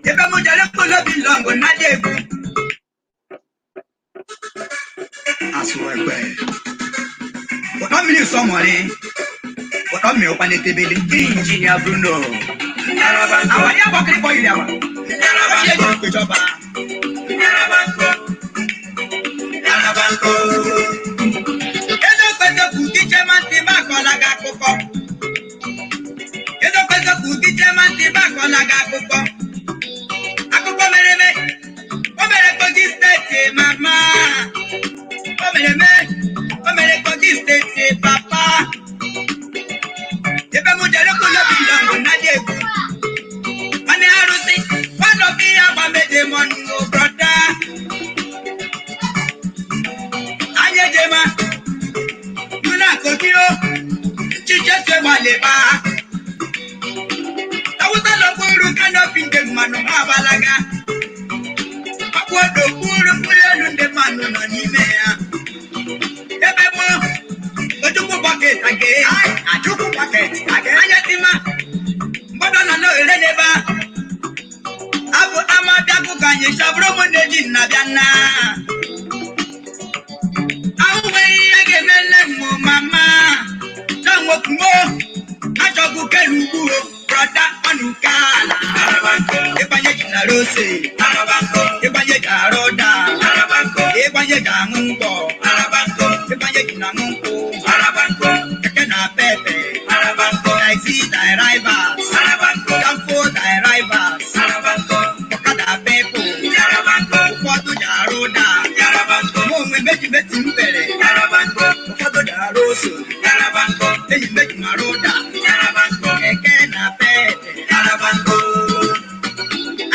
Ebe m jere mkpụrụ lọngụ na dị egwu. Asụ ekwe. Ụtọ mmiri sọmọrị. Ụtọ mmiri ụkwa na-etebele. Injinia Bruno. Àwọn yàbọ̀ kiri bọ̀ yìí àwà. Ṣé èjì ìpèjọba? Ezekwezekwu dịche ma ntị ma akọla gị akụkọ. Ezekwezekwu dịche ma ntị ma akọla gị akụkọ. Akụkọ mere eme. O mere Kogi Steeti mama. O mere eme. O mere Kogi Steeti papa. Ebe m jere kụlọbi lọngụ na dị egwu. Nwanne arụsị, nwanne obi ya gbameje mọnụ brọda. Anyị ejema, nuna kogi o, nchiche se gbalịba. Awụsa n'okpuru kanopi ndị mmanụ agbalaga. Ọkpụ n'okpuru mkpụrụ elu ndị mmanụ nọ n'ime ya. Ebe mụ, Ojukwu bucket age. Ajukwu bucket age. Anya tima, mgbọdọ nọ n'ohere n'ebe a. Abụ ama bịakụ ka anyị chabụrụ ụmụ nne ji nna bịa nna. Ahụ nwere ihe ga-eme nne m mama. Chọnwokuo, achọgbu kelu ugbu o, brọda ọnụ nke ala. Ịgbanye ji nara ose, ịgbanye ji arụ ụda, ịgbanye ji aṅụ ngwọ, ịgbanye ji na aṅụ nkwụ, keke na pepe, taxi drivers, danfo drivers, ọkada people, ụfọdụ ji arụ ụda, mụ onwe meji meti m pere, ụfọdụ ji arụ ose, enyi meji m arụ ụda, keke na pepe.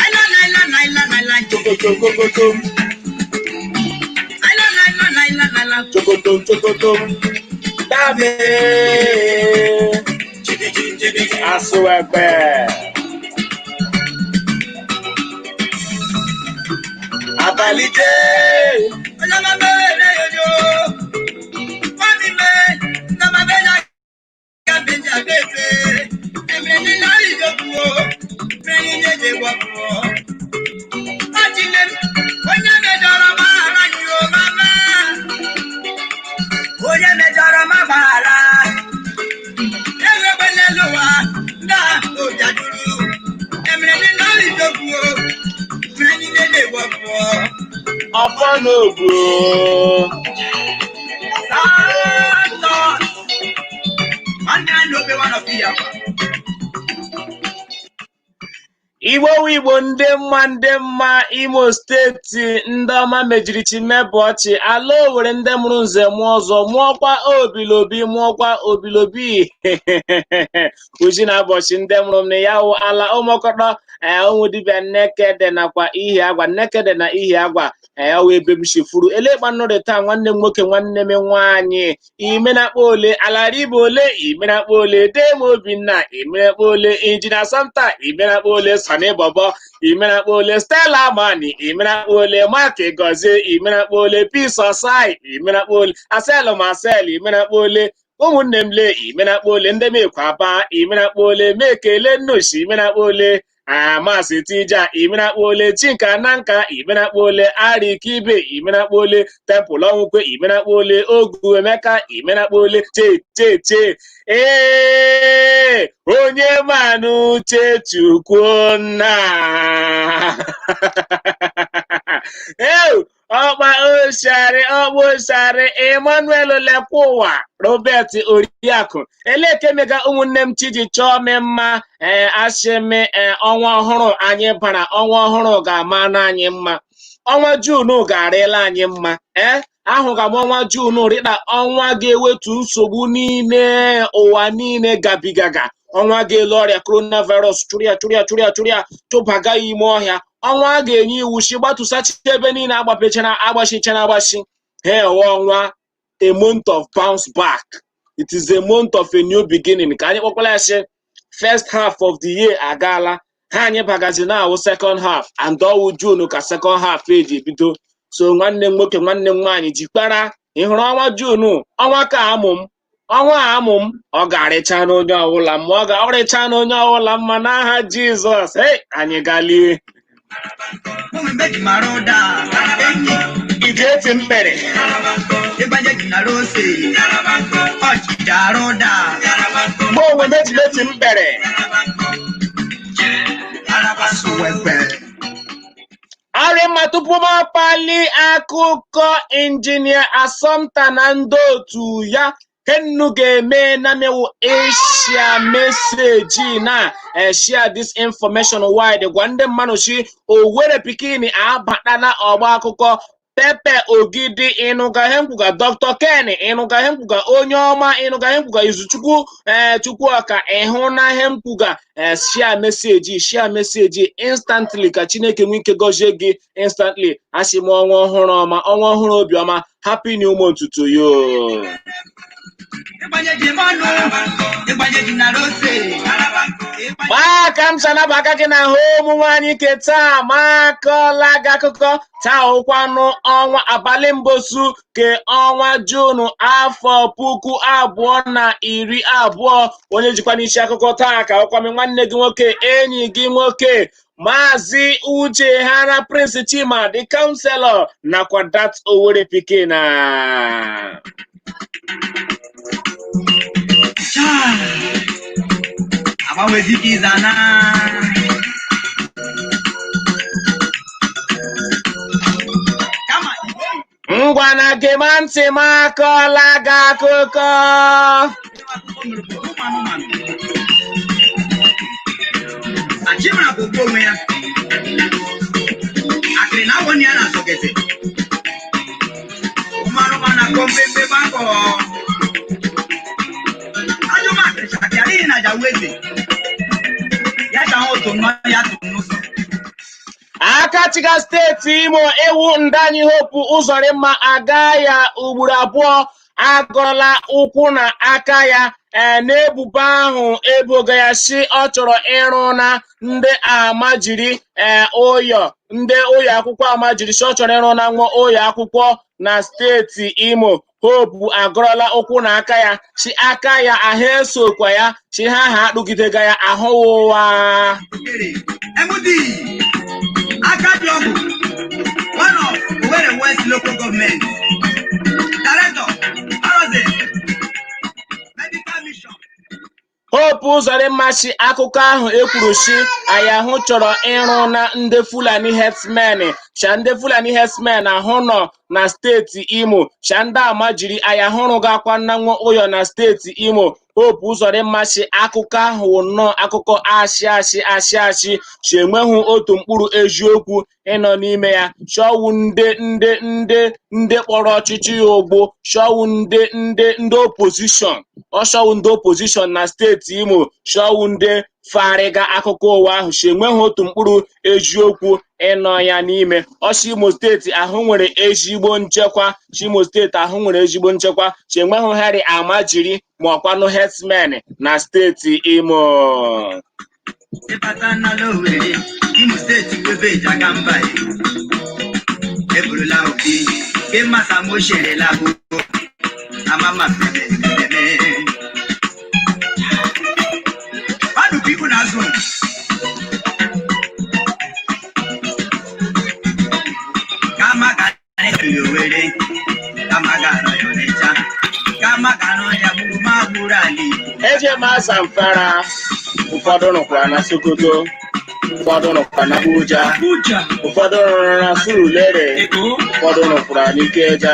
Aila laila laila laila. Chokoto kokoto, Aila laila laila laila. Chokoto chokoto. Dame. Asụ egbe. Abalị jee. Onye mejọrọ m aghara gị o mama. Onye mejọrọ m agbaghara. Ewegbe n'elu ụwa, ndị a ojajuru. Emere ndị narị ijokwu o. Mere ndị na-egwọpụ. Ọfọ n'obu. Santos. Nwanne ya n'obe one of ya. Igbo wu Igbo, ndị mma, ndị mma Imo Steeti, ndị ọma mejiri chi mebụ ọchị ala Owere, ndị mụrụ nze mụọ ọzọ mụọkwa obilobi mụọkwa obilobi uji na ụbọchị ndị mụrụ m na ya wụ ala ụmụkọtọ ụmụ dibịa nnekede nakwa ihi agwa nnekede na ihi agwa ọwụ ebe m shifuru elekpa nnọdụ taa. Nwanne m nwoke, nwanne m nwaanyị, imenakpa ole alaribe ole imenakpa ole dem Obinna imenakpa ole Injinia Santa imenakpa ole Sani Bobo imenakpa ole Stella Mani imenakpa ole Mark Gozie imenakpa ole Peace Osai imenakpa ole Asel Marcel imenakpa ole ụmụnne m lee imenakpa ole ndị mekwa aba imenakpa ole mekele nnushi imenakpa ole Amasị Tija imenakpa ole Chinka Nanka imenakpa ole Arikibe imenakpa ole Temple Ọnwụkwe imenakpa ole Ogu Emeka imenakpa ole che che che ee onye manụ uche Chukwu nna ee ọkpa osharị ọkpa osharị Emmanuel lekwa ụwa Robert Oriakụ elekemega ụmụnne m chiji chọọ m mma. Ee, ashị m ọnwa ọhụrụ anyị bara, ọnwa ọhụrụ ga-ama n'anyị mma, ọnwa Junu ga-arịla anyị mma. Ee, ahụga m ọnwa Junu rịta ọnwa ga-ewetu nsogbu niile ụwa niile gabigaga, ọnwa ga-elu ọrịa coronavirus chụrịa chụrịa chụrịa chụrịa chụbaga ya ime ọhịa, ọnwa a ga-enye iwu shi gbatụsachi ebe niile agbapechara agbachichara agbachi. Ha ewe ọnwa a month of bounce back. It is a month of a new beginning. Ka anyị kpọkwala ya sị first half of the year agaala, ha anyị bagazi na awụ second half, and ọwụ June ka second half eji ebido. So nwanne m nwoke, nwanne m nwaanyị, jikwara ị hụrụ ọnwa June, ọnwa ka amụ m. Ọnwa a amụ m, ọ ga-arịcha n'onye ọbụla mma, ọ ga-ọrịcha n'onye ọbụla mma n'aha Jizọs. Hey, anyị galie. Ụmụ mmeji mara ụda enyi. Iji eti mkpere. Ịgbanye ji nara ose ọchịcha arụ ụda. Mgbe onwe meji meti mkpere. Suwekwe. Arịma, tupu m akpali akụkọ injinia Asọmta na ndị otu ya, kennu ga-eme na mewu ishare message na share this information wide. Gwa ndị mmadụ chi Owerri pikin abatala ọgba akụkọ. Pepe Ogidi, ịnụga ihe nkwuga? Dr. Ken, ịnụga ihe nkwuga? Onye ọma, ịnụga ihe nkwuga? Izuchukwu, ee, Chukwuọka, ịhụ na ihe nkwuga? Ee, share message, share message instantly ka Chineke nwee ike gọzie gị instantly. Asị m, ọnwa ọhụrụ ọma, ọnwa ọhụrụ obiọma. Happy new month to you. Ịgbanye ji mmanụ, ịgbanye ji nara ose. Gbaa ka m si anaba aka gị na ahụ omume anyị ke taa. Ma akọla gị akụkọ taa, ụkwanụ ọnwa abalị mbosu ke ọnwa Junu, afọ 2020. Onye jikwa n'isi akụkọ taa ka ọkwami nwanne gị nwoke, enyi gị nwoke, Maazị Uche Hara Prince Chima the Counselor, nakwa that Owerri pikin. Na Chaa. Agbanwezi ka ịza na kama Ngwa na gema ntị, m akọla gị akụkọ. Akụkọ mere bụ ụmụ anụmanụ achịmara bụ ogbu onwe ya akịrị na awọ ya na asọgete. Ụmụ anụmanụ akọ mgbemgbe gbakọ ajọ makịrị chakịa n'ihi na jawu eze ya cha otu nnọọ ya tụrụ n'ụzọ. Aka chiga steeti Imo, ewu Ndanyi Hope Ụzọrịmma, aga ya ugboro abụọ agọla ụkwụ na aka ya, ee, n'ebubo ahụ eboga ya si ọ chọrọ ịrụ na ndị amajiri, ee, ụyọ ndị ụyọ akwụkwọ amajiri, si ọ chọrọ ịrụ na nwa ụyọ akwụkwọ na steeti Imo. Hope agọrọla ụkwụ na aka ya, si aka ya ahụ esokwa ya, si ha ha akpụgidega ya ahụ ụwa. Okere, MD, Akadiọgụ, one of Owerri West Local Government, Director, Arozin, Medical Mission. Hope Ụzọrịmma si akụkọ ahụ ekwuru si ayahụ chọrọ ịrụ na ndị Fulani herdsmen, sha ndị Fulani herdsmen ahụ nọ na steeti Imo, sha ndị amajiri ayahụ rụgakwa na nwa ụyọ na steeti Imo. Hope Ụzọrịmma si akụkọ ahụ wụ nnọọ akụkọ ashị ashị ashị ashị, si enweghị otu mkpụrụ eziokwu ịnọ n'ime ya, shọwụ ndị kpọrọ ọchịchị ya ụgbụ, shọwụ ndị opposition, ọshọwụ ndị opposition na steeti Imo, shọwụ ndị farịga akụkọ ụwa ahụ, si enweghị otu mkpụrụ eziokwu ịnọ ya n'ime. Ọsị Imo steeti ahụ nwere ezigbo nchekwa, si Imo steeti ahụ nwere ezigbo nchekwa, si enweghị heri amajiri ma ọkwanụ herdsmen na steeti Imo. Ịbata n'ala Owerri, Imo steeti, webe eji aga mba ya. Eburula obi, ke masa m osherela bụ amama mmemme. Mmadụ bụ ibu na azụ. Kama ka anyị Owerri, kama ga anọ ya Ọnịcha, kama ga anọ ya gburu ma gburu ala Igbo. Eje m Zamfara, ụfọdụ nọkwara na Sokoto, ụfọdụ nọkwara na Abuja, Abuja, ụfọdụ rụrụ na Surulere, Eko, ụfọdụ nọkwara n'Ikeja.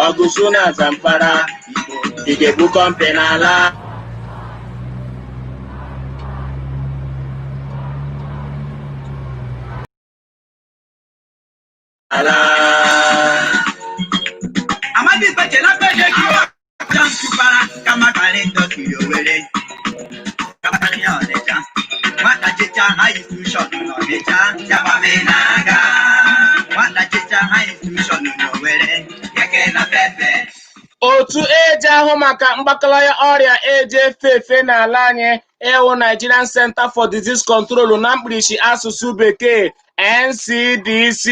Ọgụsụ na Zamfara, ị ga-ebu kọmpi n'ala. Ala. Amadi Kpeche na Kpeche kí wọ́n jọ ń tupara kama kàrí ndọsiri Owerri. Kama kàrí Ọnịcha. Nwata chicha high institution n'Ọnịcha, yabami na-aga. Nwata chicha high institution n'Owerri, keke na pepe. Otu eji ahụ maka mgbakọlaya ọrịa eji efe efe n'ala anyị, ewu Nigerian Center for Disease Control na mkpirisi asụsụ bekee, NCDC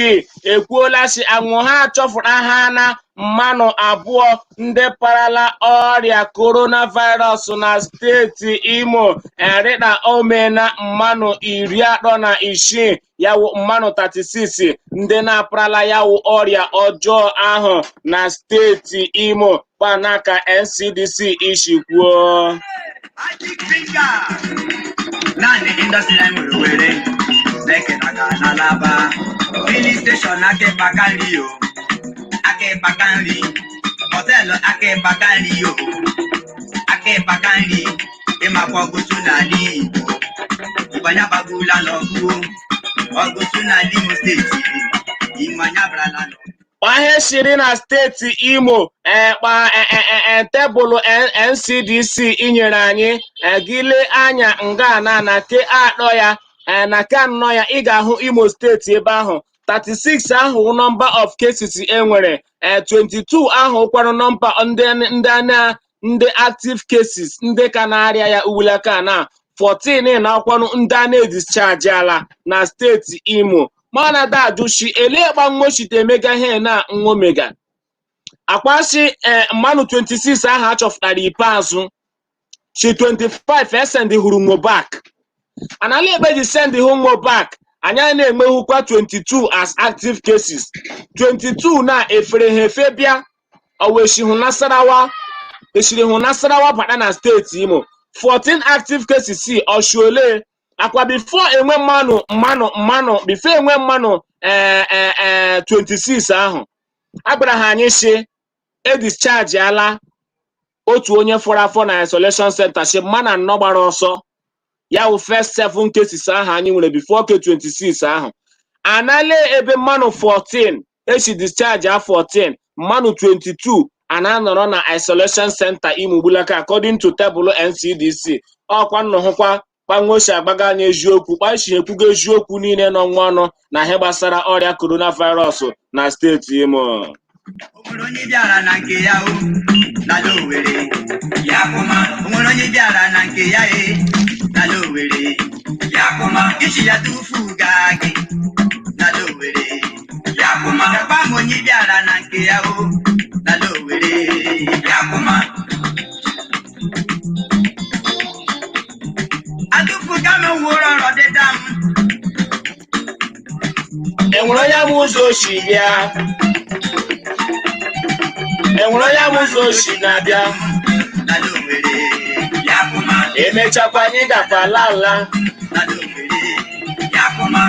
ekwuola sị anwụ ha achọfụta ha na mmanụ abụọ ndị parala ọrịa coronavirus na steeti Imo erịta omena mmanụ 36, ya wụ mmanụ 36 ndị na-aparala ya wụ ọrịa ọjọọ ahụ na steeti Imo, kpanaka NCDC isi kwuo. Magic finger. Naanị industry anyị nwere were na-eketaga n'Alaba. Filling station aka ịkpaka nri o. Aka ịkpaka nri. Hotel aka ịkpaka nri o. Aka ịkpaka nri. Ịmakwa ọgụsụ n'ala Igbo. Ịgbanya gbagula n'ọgụ o. Ọgụsụ n'ala Imo steeti. Ịmanya barala n'ọgụ. Ihe shiri na steeti Imo kpa tebụlụ NCDC inyere anyị gị lee anya nga na ke atọ ya na ke anọ ya, ị ga-ahụ Imo steeti ebe ahụ. 36 ahụ number of cases enwere, 22 ahụ kwanụ nọmba ndị active cases, ndị ka na-arịa ya uwulaka na 14 na akwanụ ndị a na-edischarge ala na steeti Imo. Mana dajushi elekpa nwochite emega ihe na nwomega akwasị mmanụ 26 ahụ achọpụtara ikpeazụ chi 25 esend hụrụ nwo back anala ekpe ji send hụ nwo back. Anyị na-enwehukwa 22 as active cases, 22 na efere ha efe bịa oweshihụ Nasarawa, eshiri hụ Nasarawa bata na steeti Imo. 14 active cases si oshiole akwa before enwe mmanụ before enwe mmanụ 26 ahụ a gwara ha anyị si edischarge ala otu onye fọrọ afọ na isolation center, si mmanụ anọ gbara ọsọ ya wụ first seven cases ahụ anyị nwere before k 26 ahụ. Anale ebe mmanụ 14 esi discharge a 14, mmanụ 22 a na-anọrọ na isolation center Imo Ugbulaka, according to tebụl NCDC. Ọkwa nnọhụkwa kpanwosi agbaga anyị eziokwu kpachi ekwugo eziokwu niile nọ nwa ọnụ na ihe gbasara ọrịa coronavirus na steeti Imo. O nwere onye bịara na nke ya o n'ala Owerri ya kụma. O nwere onye bịara na nke ya e n'ala Owerri ya kụma. Isi ya tufu gaa gị n'ala Owerri ya kụma. Gakwa m onye bịara na nke ya o n'ala Owerri ya kụma. Atụfuga m wụrụ ọrọ dịda m. Enwere onye ama ụzọ oshi bịa? Enwere onye ama ụzọ oshi na-abịa? N'ala Owerri ya kụma. Emechakwa anyị gakwa ala ala. N'ala Owerri ya kụma.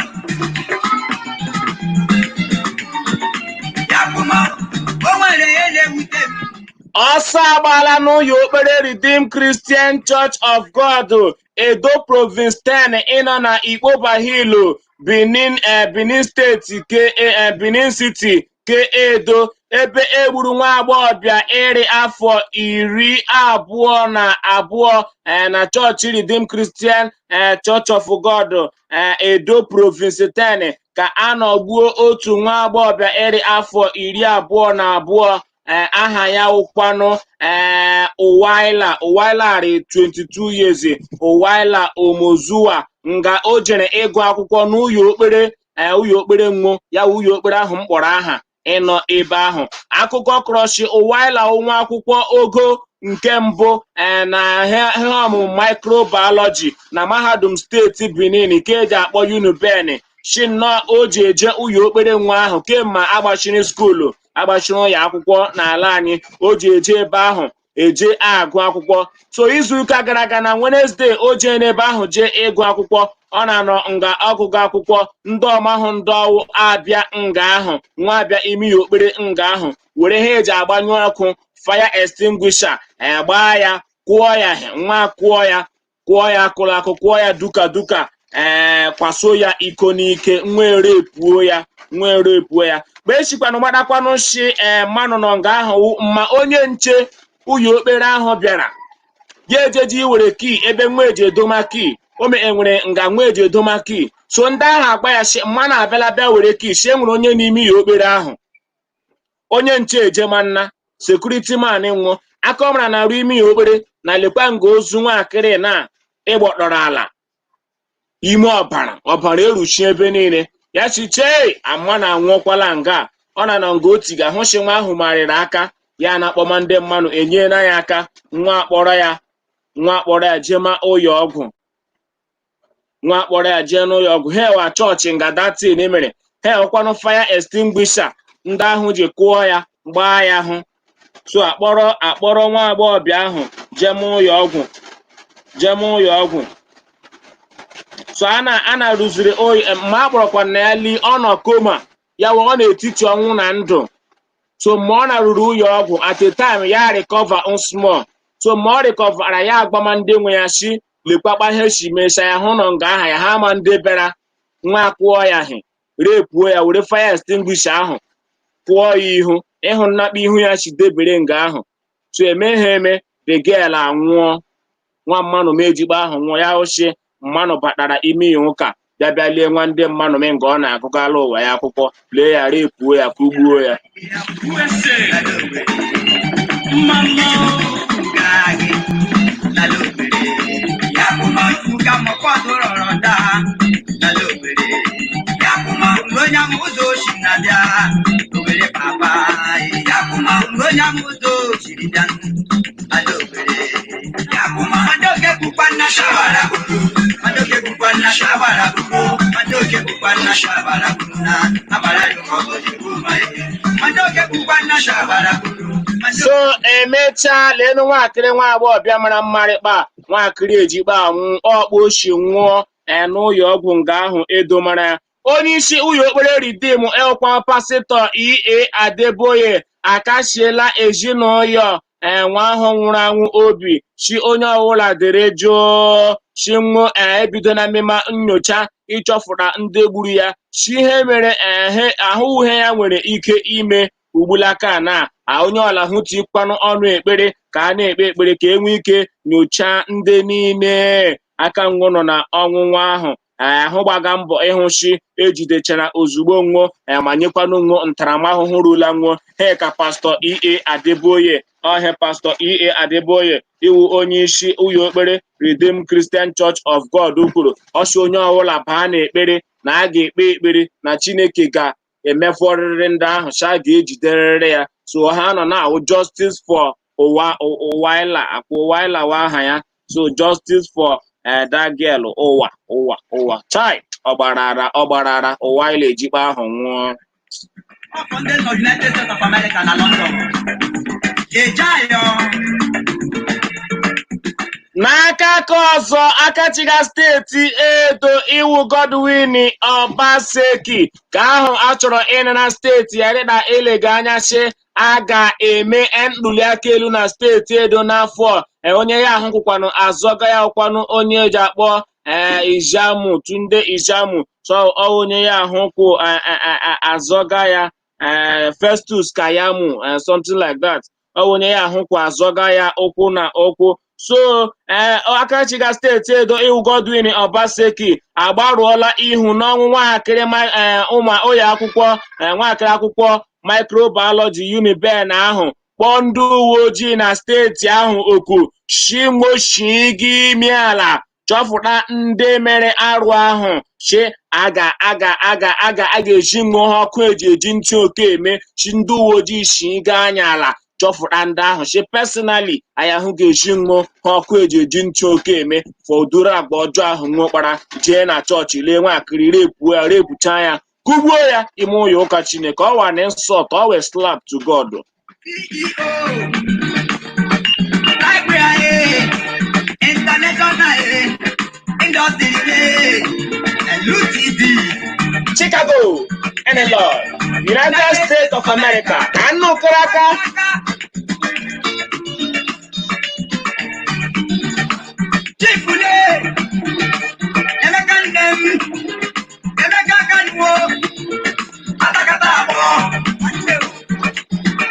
Ya kụma. O nwere ihe na-ewute m. Ọsọ agbaala n'ụlọ okpere Redeemed Christian Church of God Edo Province 10 ịnọ na Ikpoba Hill, Benin, Benin steeti ke Benin City ke Edo, ebe e gburu nwa agbọghọbịa iri afọ 22 na chọọchị Redeemed Christian Church of God Edo Province 10 ka a nọ gbuo otu nwa agbọghọbịa iri afọ 22, aha ya wụkwanụ Uwaila Uwaila rị 22 years, Uwaila Omozuwa, nga o jere ịgụ akwụkwọ n'ụlọ okpere ụlọ okpere nwo ya wụ ụlọ okpere ahụ m kpọrọ aha ịnọ ebe ahụ. Akụkọ krọshi Uwaila nwa akwụkwọ ogo nke mbụ na ihe ọmụmụ microbiology na mahadum steeti Benin nke eji akpọ Uniben, shi nnọọ o ji eje ụlọ okpere nwa ahụ kemgbe agbachiri skuulu, agbachiri ụlọ akwụkwọ n'ala anyị, o ji eje ebe ahụ eje agụ akwụkwọ. So izuụka gara aga na Wednesday o jee n'ebe ahụ jee ịgụ akwụkwọ. Ọ na-anọ nga ọgụgụ akwụkwọ, ndị ọmahụ ndị ọwụ abịa nga ahụ nwa abịa ime ya okpere nga ahụ were ha eji agbanyụ ọkụ fire extinguisher gbaa ya, kụọ ya nwa, kụọ ya, kụọ ya akụrụ akụ, kụọ ya duka duka, kwaso ya iko n'ike, nwa erepuo ya, nwa erepuo ya. Mgbe echikwanụ gbadakwanụ shi mmanụ nọ nga ahụ mma onye nche ụyọ okpere ahụ bịara ya ejeji iwere kii ebe nwa eji edoma kii ome enwere nga nwa eji edoma kii. So ndị ahụ agba ya shi mmanụ abịala bịa were kii, shi enwere onye n'ime ya okpere ahụ. Onye nche ejemanna security man nwụọ aka ọ mara na arụ ime ya okpere na lekwa nga ozu nwaakịrị na ịgbọtọrọ ala ime ọbara ọbara eruchi ebe niile. Ya chichee ama na anwụọkwala nga ọ na na nga otiga hụshi nwa ahụ marịrị aka ya na-akpọma ndị mmanụ enyela ya aka. Nwa akpọrọ ya, nwa akpọrọ ya jema ụyọ ọgwụ, nwa akpọrọ ya jee n'ụlọ ọgwụ. Ha ewa chọọchị nga datin mere ha ewekwanụ fire extinguisher ndị ahụ ji kụọ ya gbaa ya hụ. So akpọrọ nwa agbọghọbịa ahụ jee ụyọ ọgwụ, jee ụyọ ọgwụ. So a na rụziri oyi mgbe a kpọrọkwa na ya li ọ nọ coma ya wee ọ n'etiti ọnwụ na ndụ. So mgbe ọ narụrụ ụlọ ọgwụ, at a time ya recover small. So mgbe ọ recovera, ya agbama ndị nwe ya shi lekwakpa ihe si mecha ya hụ nọ nga aha ya ha ma ndị bịara nwa kụọ ya hị repuo ya were fire extinguisher ahụ kụọ ya ihu ịhụ nnakpa ihu ya si debere nga ahụ. So eme ha eme, the girl anwụọ. Nwa mmanụ ma ejikpa ahụ nwụọ ya ochie mmanụ batara ime ya ụka bịa bịa lie nwa ndị mmanụ mee nga ọ na-agụgala ụwa ya akwụkwọ lee ya repuo ya kụgbuo ya. USA. Mama. Gagi, lálóbèrè. Yakumọ rọrọ dá lálóbèrè. Yakumọ onye ụzọ oshi na-abịa Owere papa. Yakumọ onye ụzọ oshiri bịa lálóbèrè. Yakumọ madoke bukwa na shabara buru. Madoke bukwa na shabara buru. Madoke bukwa na shabara buru na abara yọkọ ojibu ma ye. Madoke bukwa na shabara buru. So emechaa leenụ nwaakịrị nwa agbọghọbịa mara mmarịkpa nwaakịrị ejikpa anwụ ọkpa oshi nwụọ n'ụlọ ọgwụ nga ahụ edomara ya. Onye isi ụlọ okpere Redeem ekwa Pastọ E.A. Adeboye akasiela ezinụlọ enwe ahụ nwụrụ anwụ obi, si onye ọbụla dere jụụ, si nwụ ebido na mmemme nyocha ịchọfụta ndị gburu ya, si ihe mere ehe ahụ uhie ya nwere ike ime ugbulaka na onye ọla hụtikwanụ ọnụ ekpere ka a na-ekpe ekpere ka e nwee ike nyochaa ndị niile aka nwụ nọ na ọnwụnwa ahụ ahụ gbaga mbọ ịhụchi ejidechara ozugbo nwụọ ma nyekwanụ nwụọ ntaramahụhụ rula nwụọ. He ka Pastọ E.A. Adeboye ọhịa Pastọ E.A. Adeboye iwu onye isi ụlọ okpere Redeemed Christian Church of God kwuru ọsị onye ọbụla baa n'ekpere na a ga-ekpe ekpere na Chineke ga-emefọrịrị ndị ahụ sha ga-ejiderịrị ya. So ha nọ na-awụ justice for ụwa ụwaila akwa ụwaila wa aha ya. So justice for that girl ụwa ụwa ụwa chai ọgbarara ọgbarara ụwaila ejikpa ahụ nwụọ. Ọkọ ndị nọ United States of America na London. Ejeayọ. N'aka aka ọzọ, akachiga steeti Edo iwu Godwin Obaseki ka ahụ achọrọ ịnara steeti ya dịka elega anya sị a ga-eme ntuliaka elu na steeti Edo n'afọ a. Onye ya ahụ kwụkwanụ azọga ya kwụkwanụ onye eji akpọ Izamu Tunde Izamu. So ọ onye ya ahụ kwụ azọga ya, Festus Keyamo, something like that. Ọ onye ya ahụ kwụ azọga ya ụkwụ na ụkwụ. So akachiga steeti Edo iwu Godwin Obaseki agbarụọla ihu n'ọnwụ nwatakịrị ụmụ ụlọ akwụkwọ, nwatakịrị akwụkwọ microbiology Uniben ahụ, kpọọ ndị uwe ojii na steeti ahụ oku shimoshigi imi ala chọpụta ndị mere arụ ahụ, chi aga aga aga aga a ga-eji ṅụọ ha ọkụ eji eji ntị oke eme chi ndị uwe ojii shi gaa anya ala chọpụta ndị ahụ, chi personally anyị ahụ ga-eji ṅụọ ha ọkụ eji eji ntị oke eme fọdụrụ agba ọjọọ ahụ ṅụọ kpara jee na chọọchị lee nwaakịrị repuo ya repucha ya kụgbuo ya ime ụlọ ụka Chineke. Ọ wa na insult, ọ wee slap to God. CEO. Library, International, Industry, LUTD. Chicago, Illinois, United States of America ka nnukwu aka. Chief Ule, Emeka nne m, Emeka Kanuo, Atakata abụọ,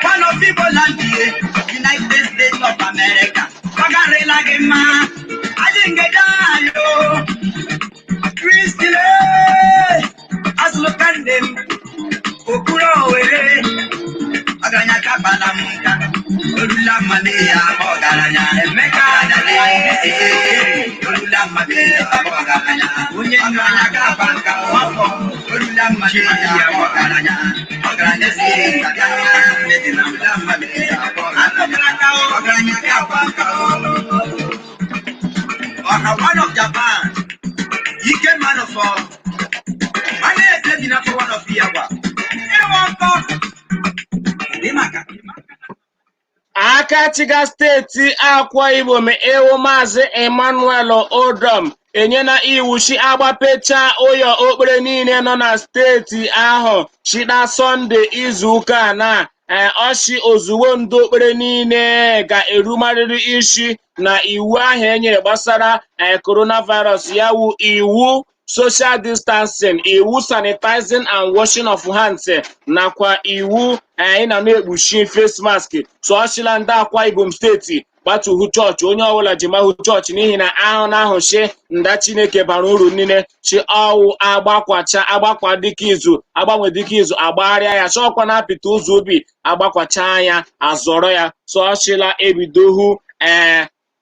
one of Igbo land, United States of America. Ọ garịla gị mma, adị ngede ayo, Kristile, Azụlụka nne m, Okuru Owere, ọgaranya kabala m nka, olula mmame ya ọgaranya, Emeka olula mmame ya ọgaranya, onye ọgaranya gaba nka, nwafọ. Ọha one of Japan, Ike man of all, Mana eze bi n'afọ one of Iyagba, Ịwa nkọ, dị maka. Aka chiga steeti Akwa Ibom ewu Maazị Emmanuel Odom enyela iwu shi agbapecha ụyọ okpere niile nọ na steeti ahụ shida Sọnde izuụka na ọchị ozugbo ndị okpere niile ga-erumarịrị isi na iwu ahụ e nyere gbasara coronavirus, ya wu iwu social distancing, iwu sanitizing and washing of hands, nakwa iwu anyị na na-ekpuchi face mask. So ọchịla ndị Akwa Ibom steeti gbatuhu chọọchị, onye ọbụla ji mahụ chọọchị, n'ihi na ahụ na ahụ chi nda Chineke bara uru niile chi ọwụ agbakwacha agbakwa dịka izu agbanwe dịka izu agbagharịa ya chọọkwa na apịta ụzọ ubi agbakwacha ya azọrọ ya. So ọchịla ebidohu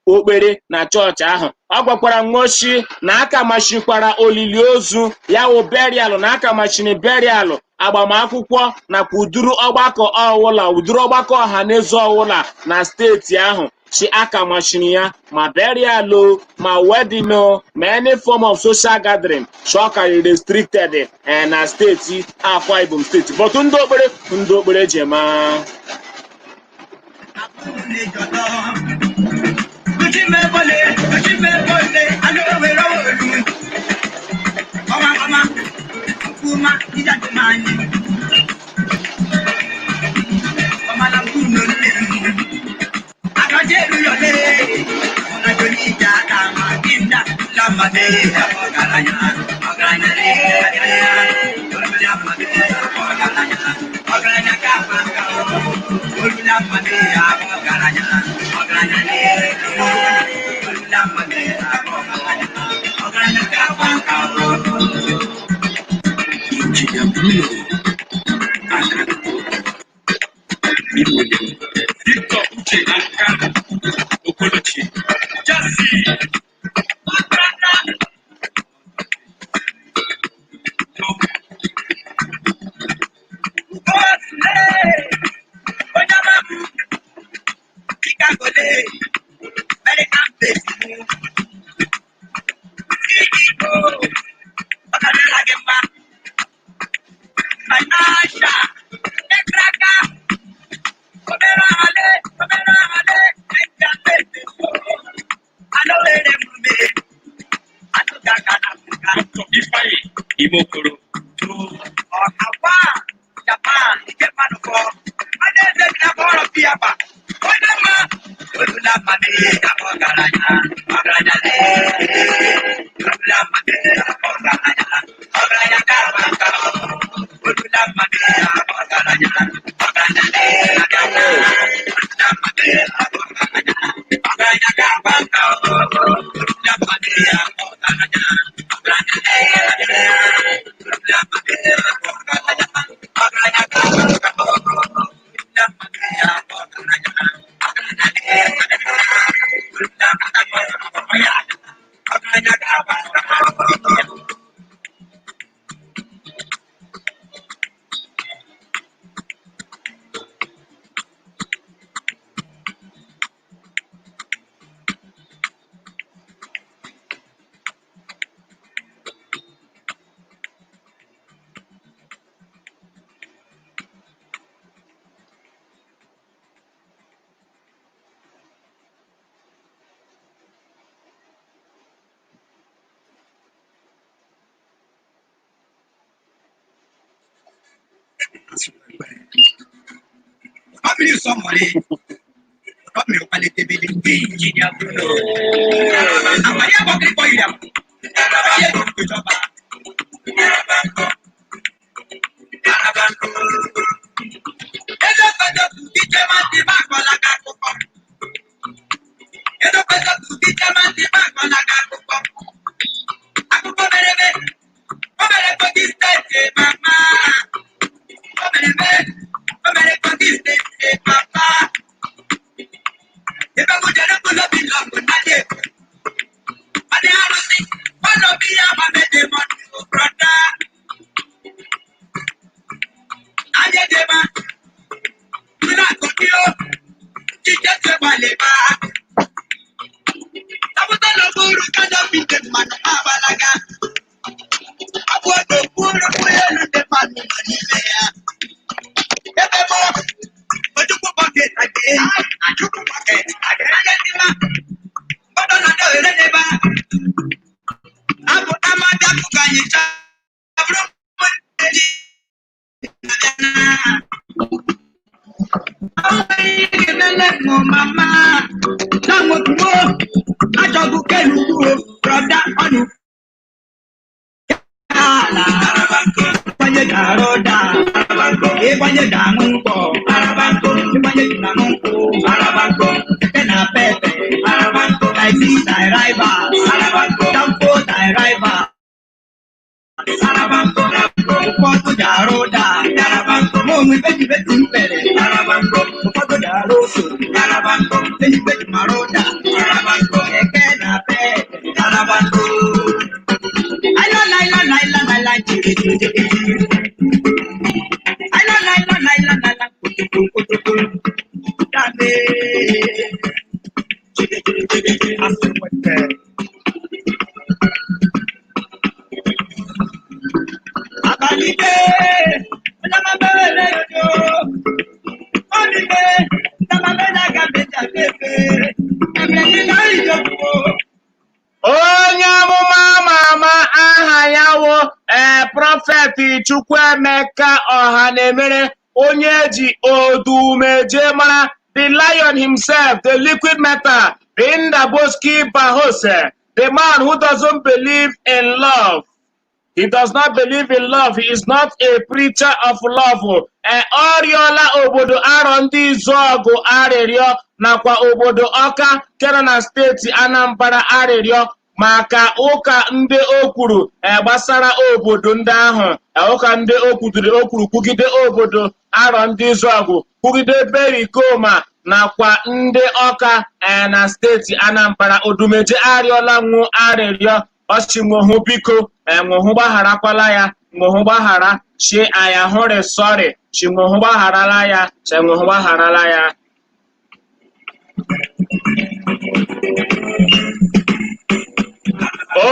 okpere na chọọchị ahụ. Ọ gwakwara nwochi na aka machikwara olili ozu, ya wụ burial, na aka machiri burial, agbamakwụkwọ nakwa ụdịrị ọgbakọ ọwụla, ụdịrị ọgbakọ ọha na eze ọwụla na steeti ahụ. Chi aka machiri ya, ma burial o, ma wedding o, ma any form of social gathering, chi ọ karịrị restricted na steeti Akwa Ibom steeti, but ndị okpere, ndị okpere ji ma. Injinia Bruno Akanko Imole, Victor Uche Aka Okolochi, Jesse Dr. Ifeanyi Imokoro. Ejema, Tuna Tokyo, Chichese Baleba. Tabuta loburu kanopi ndị mmanụ agbalaga. Abụ n'okpuru ụgbọelu ndị mmanụ nọ n'ime ya. Ebe mụ, Ojukwu bucket again, Ojukwu bucket again. Anya dị mma, mgbọdọ na ndị ohere n'ebe a. Abụ amadi akụkọ anyị chabụrụ ndị na-abịa na. Mama, na nwokumo, achọgbu kelugbuo, brother ọnụ ala. Ịgbanye ga-arụ ụda, ịgbanye ga-aṅụ nkwọ, ịgbanye ga-aṅụ nkwụ, keke na pepe, taxi driver, danfo driver. Ụfọdụ ga-arụ ụda, ma onwe beti mpere, ụfọdụ ga-arụ ose, beti mara ụda, keke na pepe. Aila laila laila laila jiri jiri jiri. Aila laila laila laila kutuku kutuku. Dame. Jiri jiri jiri jiri. Asị nwete. Abalị onye yo. Olite ndamabere aga meja pepe. Emere na ijokwu. Onye amụma ama ama aha ya wụ Prophet Chukwuemeka Ọhanemere, onye ji Odumeje mara, the lion himself, the liquid metal, the Indaboski Bahose, the man who doesn't believe in love. He does not believe in love. He is not a preacher of love. Ọ rịọla obodo Arọ Ndị Izuọgụ arịrịọ nakwa obodo Ọka nke nọ na steeti Anambra arịrịọ maka ụka ndị o kwuru gbasara obodo ndị ahụ, ụka ndị o kwudiri o kwuru kwugide obodo Arọ Ndị Izuọgụ, kwugide Perikoma nakwa ndị Ọka na steeti Anambra. Odumeje arịọla nwụ arịrịọ, ọchị nwohu biko, nwohu gbagharakwala ya, nwohu gbaghara chi aya hụrị sọrị chi nwohu gbagharala ya, chi nwohu gbagharala ya.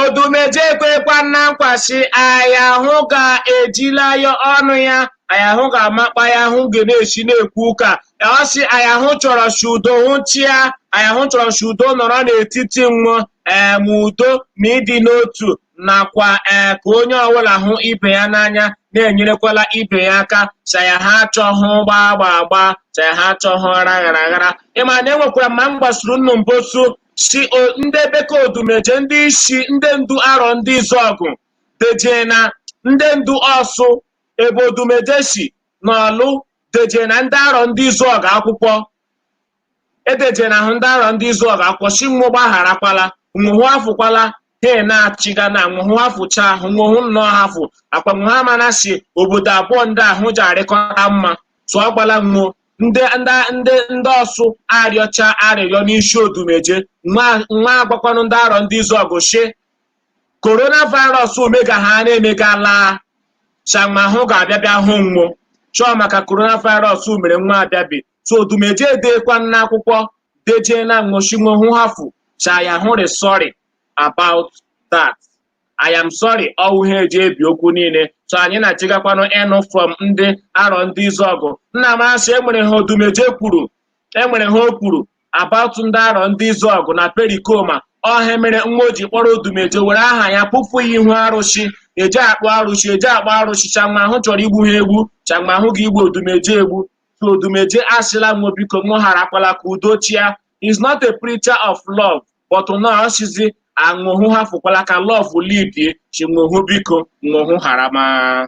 Odumeje ekwekwa na nkwa sị aya hụ ga-ejila ya ọnụ ya, aya hụ ga-amakpa ya hụ ga na-esi na-ekwu ụka. Ọ sị aya hụ chọrọ si udo hụ chia, aya hụ chọrọ si udo nọrọ n'etiti mmụọ ma udo ma ịdị n'otu nakwa ka onye ọbụla hụ ibe ya n'anya na-enyerekwala ibe ya aka. Chaya ha achọghụ gbaa gbaa gbaa, chaya ha achọghụ ghara ghara ghara. Ịma na enwekwara ma m gbasuru nnu mbosu si ndị bekee Odumeje, ndị isi ndị ndu Arọ Ndị Izuọgụ deje na ndị ndu Ọsụ ebe Odumeje si n'Ọlụ deje na ndị Arọ Ndị Izuọgụ akwụkwọ edeje na ahụ ndị Arọ Ndị Izuọgụ akwụkwọ si nwụ gbagharakwala, nwụhụ afụkwala he na-achịga na nwụhụ afụcha ahụ, nwụhụ nnọọ hafụ akwa nwụhụ amana si obodo abụọ ndị ahụ ji arịkọta mma tụọ gbala nwụọ ndị ndị ndị ndị Ọsụ arịọcha arịrịọ n'isi Odumeje. Nwa agwakwanụ ndị Arọ Ndị Izuọgụ shi coronavirus omega ha na-emega laa chama hụ ga-abịa bịa hụ nwụ chọọ maka coronavirus mere nwa abịabi. So Odumeje edekwa n'akwụkwọ deje na nwụchinwe hụ hafụ chaya hụrị sorry about that, I am sorry. Ọwụ ha eji ebi okwu niile. So anyị na-achịgakwanụ ịnụ from ndị Arọ Ndị Izuọgụ. Nna m asị enwere ha Odumeje kwuru, enwere ha o kwuru about ndị Arọ Ndị Izuọgụ na Perikoma. Ọha mere nwa o ji kpọrọ Odumeje were aha ya pụpụ ya ihu arụsị eji akpụ arụsị eji akpụ arụsị changma ahụ chọrọ igbu ha egbu, changma ahụ ga-igbu Odumeje egbu. So Odumeje asịla nwa biko nwa harakwala ka udo chia. Is not a preacher of love, but na ọsịzi aṅụhụ ha fụkwala ka love lead chi nwohu biko nwohu harama.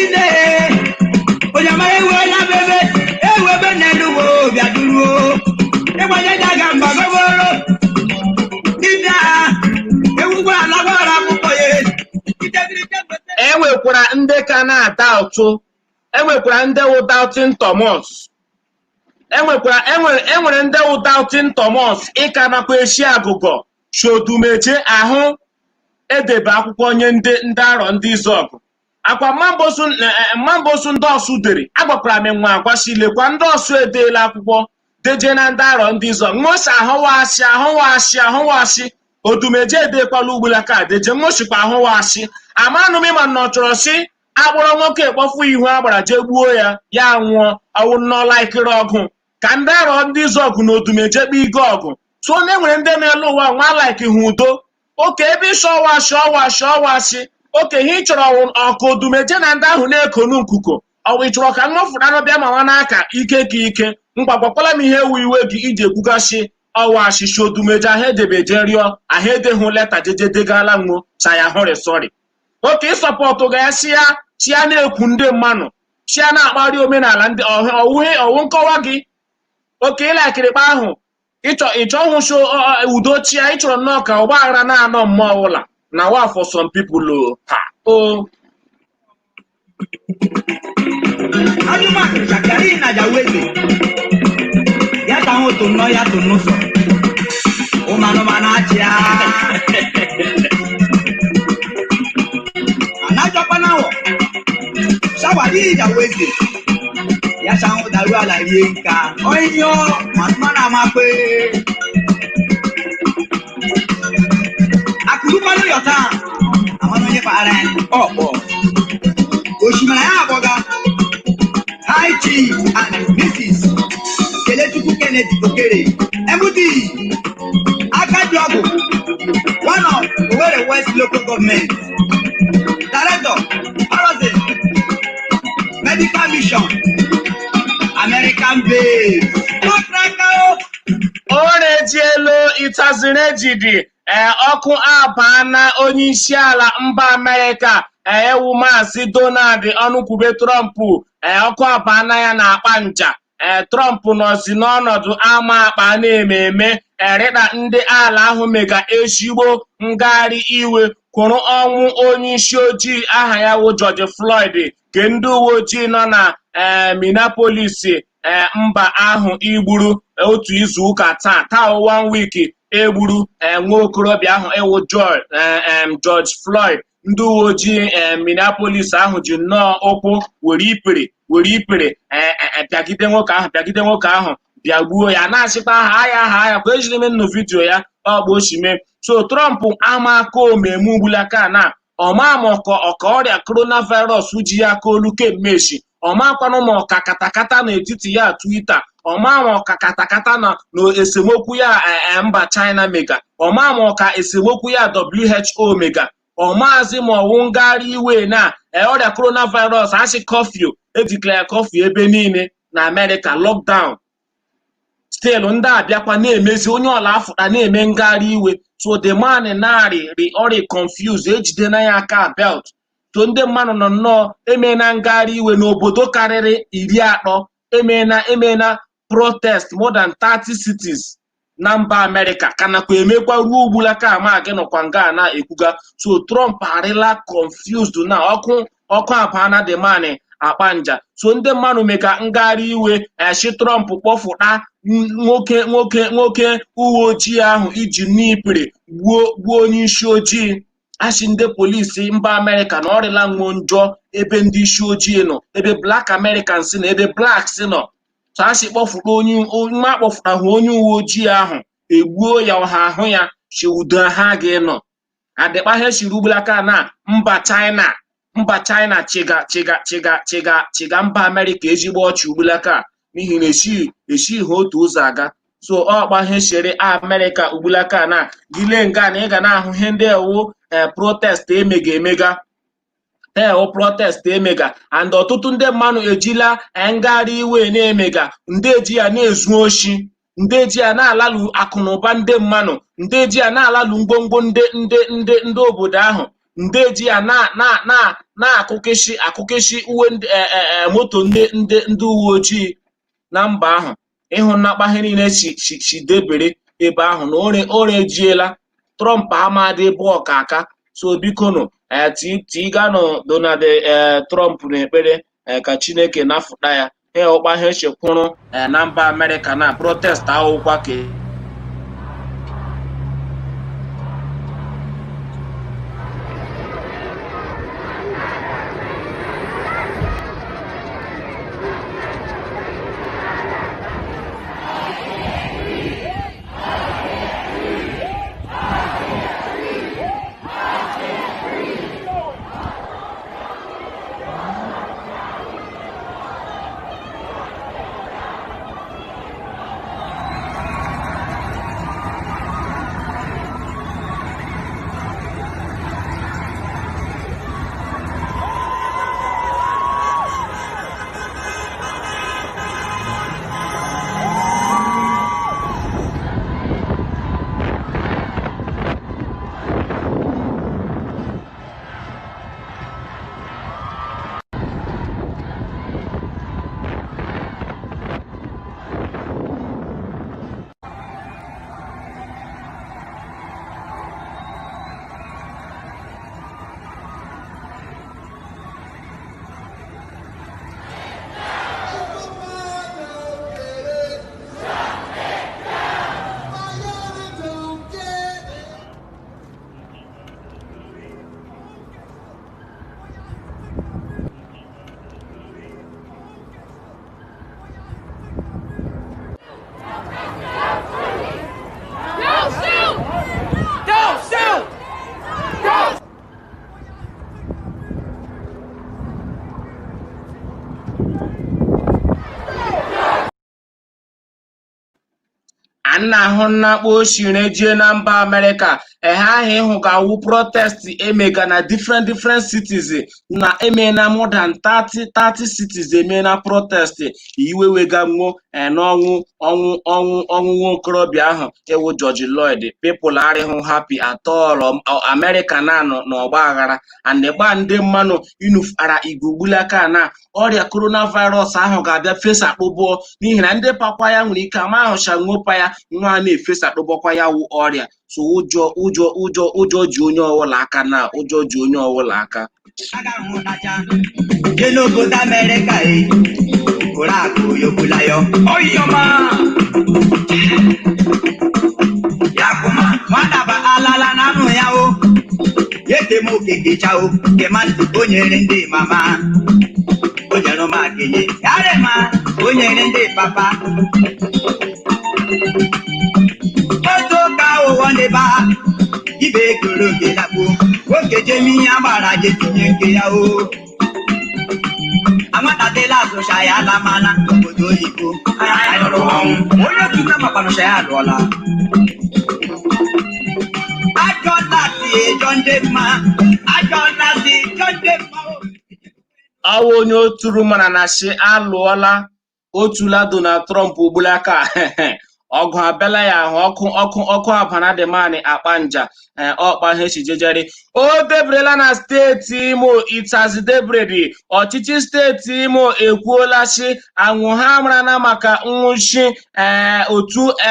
Ine onye ama ewela bebe ewebe n'elu bịa duruo ịgbanye daga mba goboro ine a ewugwa alagwara akwụkwọ ya. Enwekwara ndị ka na-ata ụtụ, enwekwara ndị wụ doubting Thomas, enwekwara enwere ndị wụ doubting Thomas ịka nakwa eshi agụgọ si Odumeje ahụ. Edebe akwụkwọ nye ndị Arọ Ndị Izọgụ akwa mmambosu ndị Ọsụ dere. Agwakwara m nwa agwashi, lekwa ndị Ọsụ edeela akwụkwọ deje na ndị Arọ Ndị Izọgụ nwosi ahụwashi ahụwashi ahụwashi. Odumeje edekwala ugbulaka deje nwoshikwa ahụwashi. Amanụ m ịma na ọ chọrọ si akpọrọ nwoke ekpofu ihu agbara jee gbuo ya, ya nwụọ. Ọwụ nnọọ laikiri ọgụ ka ndị Arọ Ndị Izọgụ na Odumeje kpe ige ọgụ. So na enwere ndị na-elu ụwa nwa like ha udo oke ebe ịsọ ọwashi ọwashi ọwashi oke ihe ị chọrọ ọka Odumeje na ndị ahụ na-ekonu nkuko. Ọwụ ị chọrọ ka nwafụranụ bịa ma nwa n'aka ike ka ike mgbagwakwala m ihe ewu iwe gị iji ekwugasị ọwashi shi Odumeje ahụ edebe je rịọ ahụ edehụ leta jeje degala nwo saya hụrị sọrị oke ịsọpọtụ ga ya si ya si ya na-ekwu ndị mmanụ si ya na-akparị omenala ndị ọwụghị ọwụ nkọwa gị oke ịlakịrịkpa ahụ ịchọ ịchọ hụsho udo chia. Ị chọrọ nnọọ ka ọgba aghara na-anọ mmụọ ọbụla na wa for some people o ha o. Ajụmakụ chakari na jaweze ya ta hụ tụnọ ya tụnụ sọ ụmanụmanụ achịa anajọkwanawọ shawari jaweze ya ṣàwọn dàrú àlàyé nǹka ọyọ màtúmánà máa pé akụrụkwanụ yọta àwọn onye kpara ọkpọ osimiri ya abọga. High Chief and Mrs. Kelechukwu Kennedy Okere, MD, Akajiọgụ, one of Owerri West Local Government, Director, Horizon Medical Mission, American base. Ọtraka o. O rejielu ịtaziri ejidi ee ọkụ abaa na onye isi ala mba Amerịka ewu Maazị Donald Ọnụkwube Trump. Ee, ọkụ abaa na ya na-akpa nja. Ee, Trump nọzi n'ọnọdụ ama akpa na-eme eme erịkpa ndị ala ahụ mega ezigbo ngagharị iwe kwụrụ ọnwụ onye isi ojii aha ya wụ George Floyd ke ndị uwe ojii nọ na ee Minneapolis ee mba ahụ igburu otu izu ụka taa taa one week egburu ee nwa okorobịa ahụ ewu George Floyd. Ndị uwe ojii ee Minneapolis ahụ ji nnọọ ụkwụ were ipere were ipere bịagide nwoke ahụ, bịagide nwoke ahụ, bịa gbuo ya, na-achịkwa aha ya aha ya kwa ejiri m nnụ vidiyo ya ọgba oshime. So Trump ama aka omeme ugbulaka na ọma ma ọka ọka ọrịa coronavirus ji ya aka olu kemmechi ọmakwanụ ma ọka katakata n'etiti ya Twitter ọma ma ọka katakata na esemokwu ya mba China mega ọma ma ọka esemokwu ya WHO mega ọmaazị ma ọwụ ngagharị iwe na ọrịa coronavirus asị curfew edeclare curfew ebe niile na Amerịka, lockdown. Still ndị abịakwa na-emezi onye ọla afụta na-eme ngagharị iwe. So the man narị ri ọrịa confuse ejide na ya aka belt. So ndị mmadụ nọ nnọọ emena ngagharị iwe n'obodo karịrị 30, emena protest more than 30 cities na mba Amerịka ka nakwa emekwa ruo ugbulaka ama gị nọkwa nga na-ekwuga. So Trump arịla confused na ọkụ ọkụ abana the man akpa nja. So ndị mmadụ mega ngagharị iwe eshi Trump kpọfụta nwoke uwe ojii ahụ iji n'ipiri gbuo gbuo onye isi ojii. Asị ndị polisi mba Amerịka na ọrịla nwuo njọ ebe ndị isi ojii nọ, ebe Black Americans nọ, ebe blacks nọ. So asị kpọfụta onye nwa akpọfụta hụ onye uwe ojii ahụ egbuo ya ọha ahụ ya si udo ha gị nọ adịkpa ha siri ugbulaka na mba China, mba China chịga chịga chịga chịga chịga mba Amerịka ezigbo ọchị ugbulaka n'ihi na esi esi ha otu ụzọ aga. So ọkpa ihe siri Amerịka ugbulaka na gile nga na ị ga na-ahụ ihe ndị ewu protest emega emega ewu protest emega and ọtụtụ ndị mmadụ ejila ngagharị iwe na-emega ndị eji ya na-ezu oshi, ndị eji ya na-alalụ akụnụba ndị mmadụ, ndị eji ya na-alalụ ngwongwo ndị obodo ahụ, ndị eji ya na na na na-akụkịsị akụkịsị uwe ndị moto ndị uwe ojii na mba ahụ. Ịhụ nnakpa ihe niile si debere ebe ahụ na ore ejiela Trump amadị ebe ọka aka. So biko nụ tiganụ Donald Trump n'ekpere ka Chineke napụta ya ọkpa ihe chekwụrụ na mba Amerịka na protest ahụkwa ka A na-ahụ nnakpo oshire jie na mba Amerịka. Ehe ahụ ịhụ ga-awụ protest emega na different different cities na eme na more than 30 cities eme na protest iwe wega nwuo n'ọnwụ ọnwụ ọnwụ ọnwụ nwa okorobịa ahụ ewu George Floyd. People arịhụ happy at all. Amerịka na-anọ n'ọgba aghara and gba ndị mmanụ inufara igwugbulaka na ọrịa coronavirus ahụ ga-abịa fesa akpụbọ, n'ihi na ndị pakwa ya nwere ike ama ahụcha nwopa ya nwa na-efesa akpụbọkwa ya wụ ọrịa. So ụjọ ụjọ ụjọ ụjọ ji onye ọbụla aka, na ụjọ ji onye ọbụla aka. Aga hụnacha je n'obodo Amerịka e ụrakụ yokwulayo. Oyoma. Yakuma nwata alala na anụ ya o yete m okekecha o kema o nyere ndị mama, o nyere m akenye yarema, o nyere ndị papa otu ụka ụwọ ndị ba ibe ekoro nke lakpo nwoke jemi ihe agbara je tinye nke ya o anwatatịla azụcha ya alamala obodo oyibo. Anyị nụrụ ọnwụ Onye otu nna makwanụcha ya alụọla. Ajọ lasị ejọ ndị mma, ajọ lasị ejọ ndị mma o. Ọwụ onye oturu mana na shi alụọla otula Donald Trump ugbulaka. Ọgụ abịala ya ahụ ọkụ ọkụ ọkụ abana dị manị akpa nja ọkpa ha echijejere o debrela na steeti Imo. Itazi debredi ọchịchị steeti Imo ekwuola shi anwụ ha marana maka nwụchi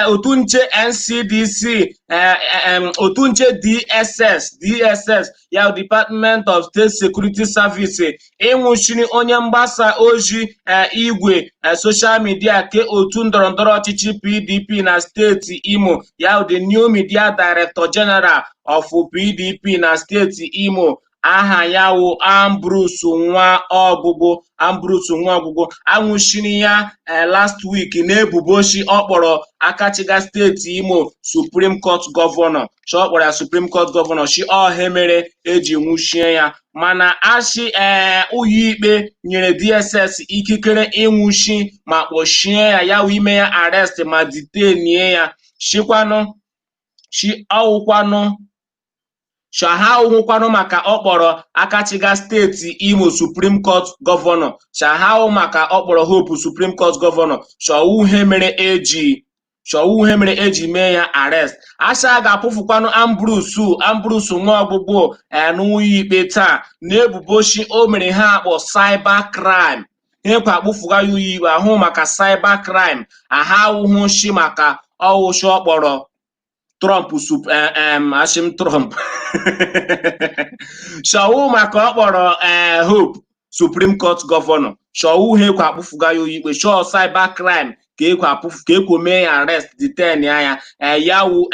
otu nche NCDC, otu nche DSS, ya Department of State Security Service, ịnwụchiri onye mgbasa ozi igwe social media ke otu ndọrọndọrọ ọchịchị PDP na steeti Imo, ya the new media director general of PDP na steeti Imo. Aha ya wụ Ambrose nwa ọgwụgwụ. Ambrose nwa ọgwụgwụ anwụchiri ya last week na-ebubo shi ọ kpọrọ akachiga steeti Imo Supreme Court Governor, shi ọ kpọrọ ya Supreme Court Governor, shi ọha mere eji nwụchie ya. Mana achị ụlọ ikpe nyere DSS ikikere ịnwụchi ma kpọchie ya, ya wụ ime ya arrest ma detainie ya. Shikwanụ shi ọwụkwanụ shaha hụkwanụ maka ọ kpọrọ akachiga steeti Imo Supreme Court Governor, shahahụ maka ọ kpọrọ Hope Supreme Court Governor, shọwuhe mere eji mee ya arrest. Asha ga-apụfukwanụ Ambrose nwa ọgbụgbụ n'ụlọ ikpe taa na ebubo shi o mere ha akpọ cyber crime. Ihe kwa akpụfuga ya ụlọ ikpe ahụ maka cyber crime aha awụhụ shi maka ọwụshi ọ kpọrọ Trump sup ashim Trump, shọwụ maka ọ kpọrọ Hope Supreme Court Governor, shọwụ ha ekwe akpụfuga ya ikpe, shọọ cyber crime ka ekwe apụfu ka ekwe mee ya arrest, detain ya. Ya wụ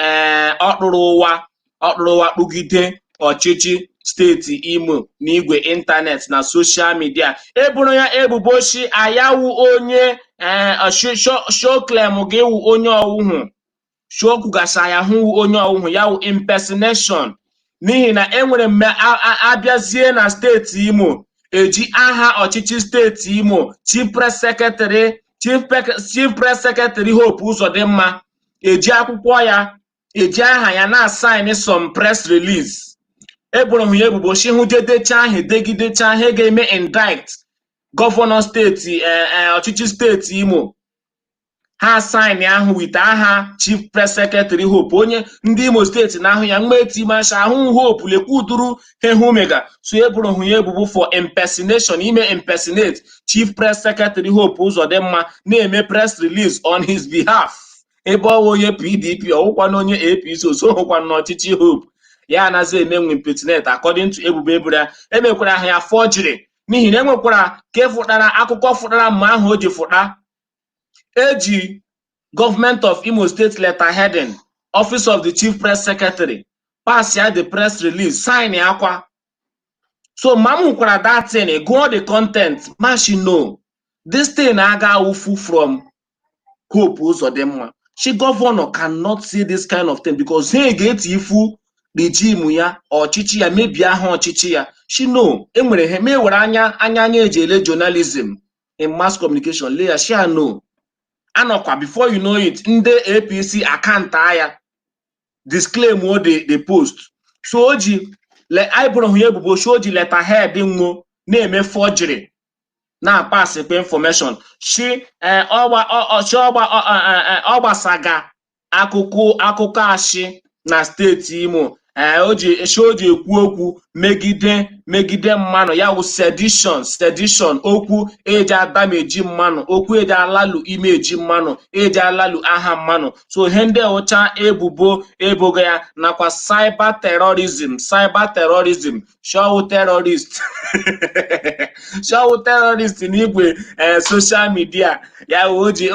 ọkpụrụ ụwa kpugide ọchịchị steeti Imo n'igwe ịntanetị na social media. Eboro ya ebubo shi ayawu onye shoklem gị wụ onye ọwụhụ shokwugasa ya hụ onye ọwụhụ ya wụ impersonation, n'ihi na enwere mgbe abịazie na steeti Imo eji aha ọchịchị steeti Imo, chief press secretary Hope Uzodimma eji akwụkwọ ya, eji aha ya na-asign some press release. Eboro hụ ya ebubo shi hụ jedecha ahụ degidecha ihe ga-eme indict gọvanọ steeti, ọchịchị steeti Imo. Ha sign ahụ with aha chief press secretary Hope, onye ndị Imo steeti na-ahụ ya mgbe etimasha ahụ Hope lekwa uduru hehumega. So eboro hụ ya ebubo for impersonation, ime impersonate chief press secretary Hope Uzodimma na-eme press release on his behalf, ebe ọwụ onye PDP, ọwụkwana onye APC, osohụkwana n'ọchịchị Hope ya anaghị eme nwe impersonate according to ebubo eboro ya. Emekwara ha ya forgery, n'ihi na enwekwara ka fụtara akụkọ fụtara mgbe ahụ o ji fụta eji Government of Imo State letter heading, Office of the Chief Press Secretary, pass ya the press release, sign akwa. So ma m hụkwara that thing, gụọ the content, mashi no this thing aga awụfu from Hope Uzodimma. She governor cannot see this kind of thing because ha ga-eti ifu regime ya, ọchịchị ya, mebie aha ọchịchị ya. She no enwere ha ma ewere anya anya anya eji ele journalism in mass communication lee ya, she no Anọkwa, before you know it, ndị APC akanta ya disclaim o the post. So o ji anyị bụrụ hụ ya ebubo so o ji letterhead nwo na-eme forgery, na-apasịkwa information shi ọgba shi ọgba ọ gbasaga akụkọ ashị na steeti Imo. O ji shi o ji ekwu okwu megide mmanụ ya wụ sedition, okwu eji adameji mmanụ, okwu eji alalu imeji mmanụ, eji alalu aha mmanụ. So ihe ndị ụcha ebubo ebogo ya, nakwa cyber terrorism, show terrorist, show terrorist n'igwe social media ya. O ji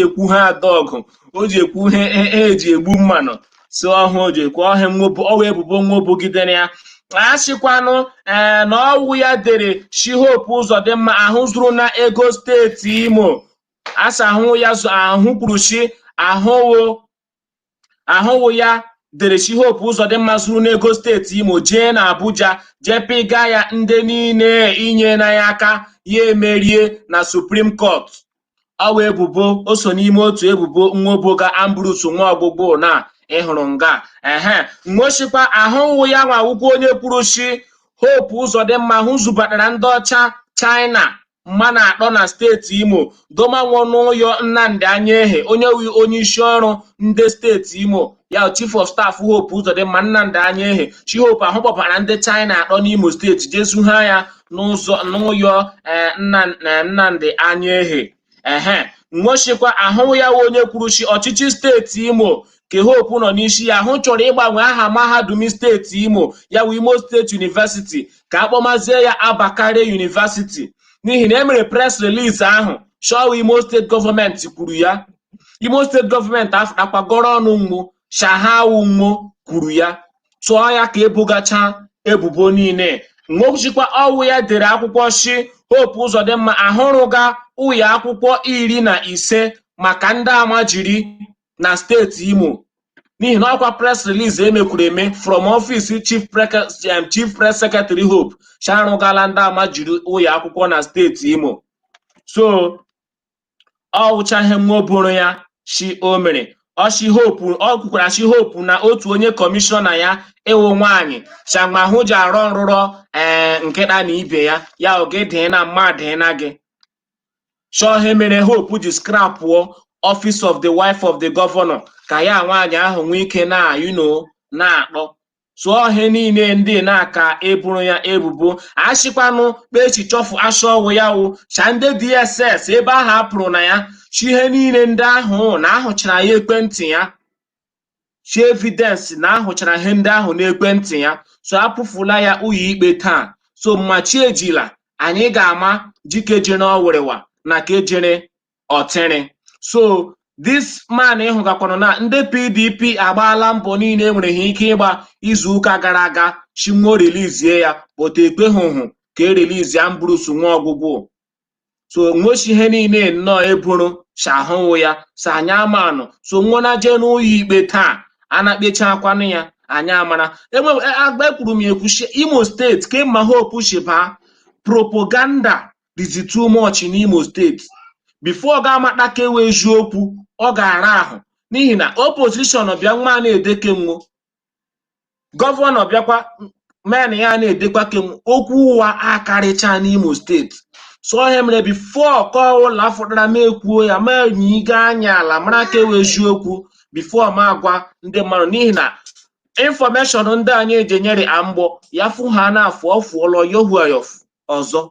ekwu ha adọgụ, o ji ekwu ihe eji egbu mmanụ. So ọhụ o ji ekwu ọhịa nwobu ọwa ebubo nwobugidere ya. Asịkwanụ na ọwụ ya dere shi Hope Uzodimma ahụ zuru na ego steeti Imo. Asa ahụ ya ahụ kwuru shi ahụwụ ya dere shi Hope Uzodimma zuru n'ego steeti Imo, jee na Abuja jee pịga ya ndị niile inye na ya aka ya emerie na Supreme Court. Ọ wụ ebubo o so n'ime otu ebubo nwoboga Ambrose Nwaogbugbu na ịhụrụ nga ehe nwochikwa ahụwụ ya nwa wukwu onye kwuru shi Hope Uzodimma hụ zubatara ndị ọcha China mmanụ atọ na steeti Imo, domanwụ n'ụyọ Nnamdi Anyaehe, onye wi onye isi ọrụ ndị steeti Imo ya, Chief of Staff Hope Uzodimma, Nnamdi Anyaehe. Chi Hope ahụ kpọbara ndị China atọ n'Imo steeti jezu ha ya n'ụzọ n'ụyọ Nnamdi Anyaehe ehe. Nwochikwa ahụ ya wụ onye kwuru chi ọchịchị steeti Imo ke Hope nọ n'isi ya ahụ chọrọ ịgbanwe aha mahadum steeti Imo ya wụ Imo State University ka akpọmazie ya Abba Kyari University, n'ihi na emere press release ahụ shọwa Imo steeti gọọmenti kwuru ya. Imo steeti gọọmenti akwagoro ọnụ mgbu shahawu nwo kwuru ya, tụọ ya ka ebugacha ebubo niile. Nwochikwa ọwụ ya dere akwụkwọ shi Hope Uzodimma ahụrụga ụyọ akwụkwọ 15 maka ndị amajiri na steeti Imo, n'ihi na ọkwa press release emekwuru eme from office chief press secretary Hope sharụgala ndị amajiri ụyọ akwụkwọ na steeti Imo. So ọ wụcha ihe nwoburu ya shi o mere ọshi Hope. Ọ kwukwara shi Hope na otu onye kọmishọna ya ịwụ nwaanyị shamahụ ji arọ nrụrọ nkịta na ibe ya ya oge dị na mmadụ na gị chọọ mere Hope ji scrapụọ office of the wife of the governor ka ya nwaanyị ahụ nwee ike na na-akpọ. So ọhịa niile ndị na-aka eburu ya ebubo achịkwanụ kpechi chọfụ asha ọwụ ya wụ cha ndị DSS ebe ahụ apụrụ na ya chi ihe niile ndị ahụ na ahụchara ya ekwentị ya chi evidence na ahụchara ihe ndị ahụ n'ekwentị ya. So apụfula ya ụlọ ikpe taa. So mmachi ejila anyị ga-ama jike jere ọwịrịwa na ka ejere ọtịrị. So this man ịhụgakwanụ na ndị PDP agbaala mbọ niile enwere ha ike ịgba izu ụka gara aga chinwo releasie ya, but ekweghị ka e release Ambrose Nwaọgwụgwụ. So nwechi ihe niile nnọọ eburu shahụwụ ya so anyị amanụ. So nwona jee n'ụlọ ikpe taa anakpechakwanụ ya anyị amara enwe agba. Ekwuru m ya ekwuchi, Imo steeti kemma Hope shi baa propaganda dịzi too much n'Imo steeti. Before ọ ga-amata ka ewe eziokwu ọ ga-ara ahụ, n'ihi na opposition bịa nwa na-edeke nwo, gọvanọ bịakwa men ya na-edekwa kenwo okwu ụwa akarịcha n'Imo steeti. So ihe mere before ka ọwụla fụtara m ekwuo ya ma nyiga anya ala mara ka ewe eziokwu before m agwa ndị mmadụ, n'ihi na information ndị anyị eji enyere amgbọ ya fụ ha na-afụ ọfụọlọ yohuayof ọzọ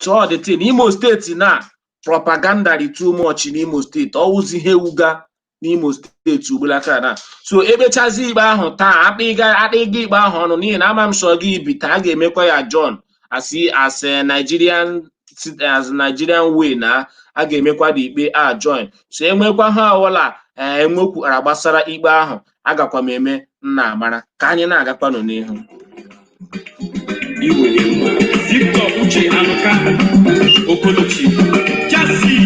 tụọ the thing. Imo steeti na propaganda dị too much n'Imo steeti, ọwụzi ihe ewuga n'Imo steeti ugbulaka na. So ekpechazi ikpe ahụ taa, akpịga akpịga ikpe ahụ ọnụ, n'ihi na ama m sọ gị ibi taa a ga-emekwa ya John as Nigerian way na a ga-emekwa dị ikpe a join. So enwekwa ha ọbụla enwekwuara gbasara ikpe ahụ agakwa m eme nna amara ka anyị na-agakwanụ n'ihu. Igbo dị mma. Victor Uche Anuka Okolochi Chelsea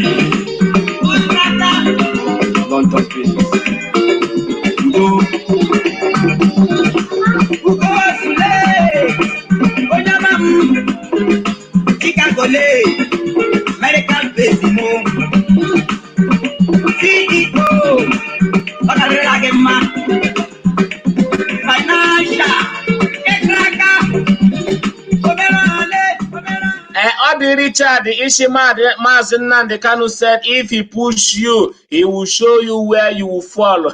London Phoenix Udo. Ugosule, onye ọma m, Chicago le, American base mụ. Ọ dị Richard Ishi Maazị Nnamdi Kanu said if he push you, he will show you where you will fall.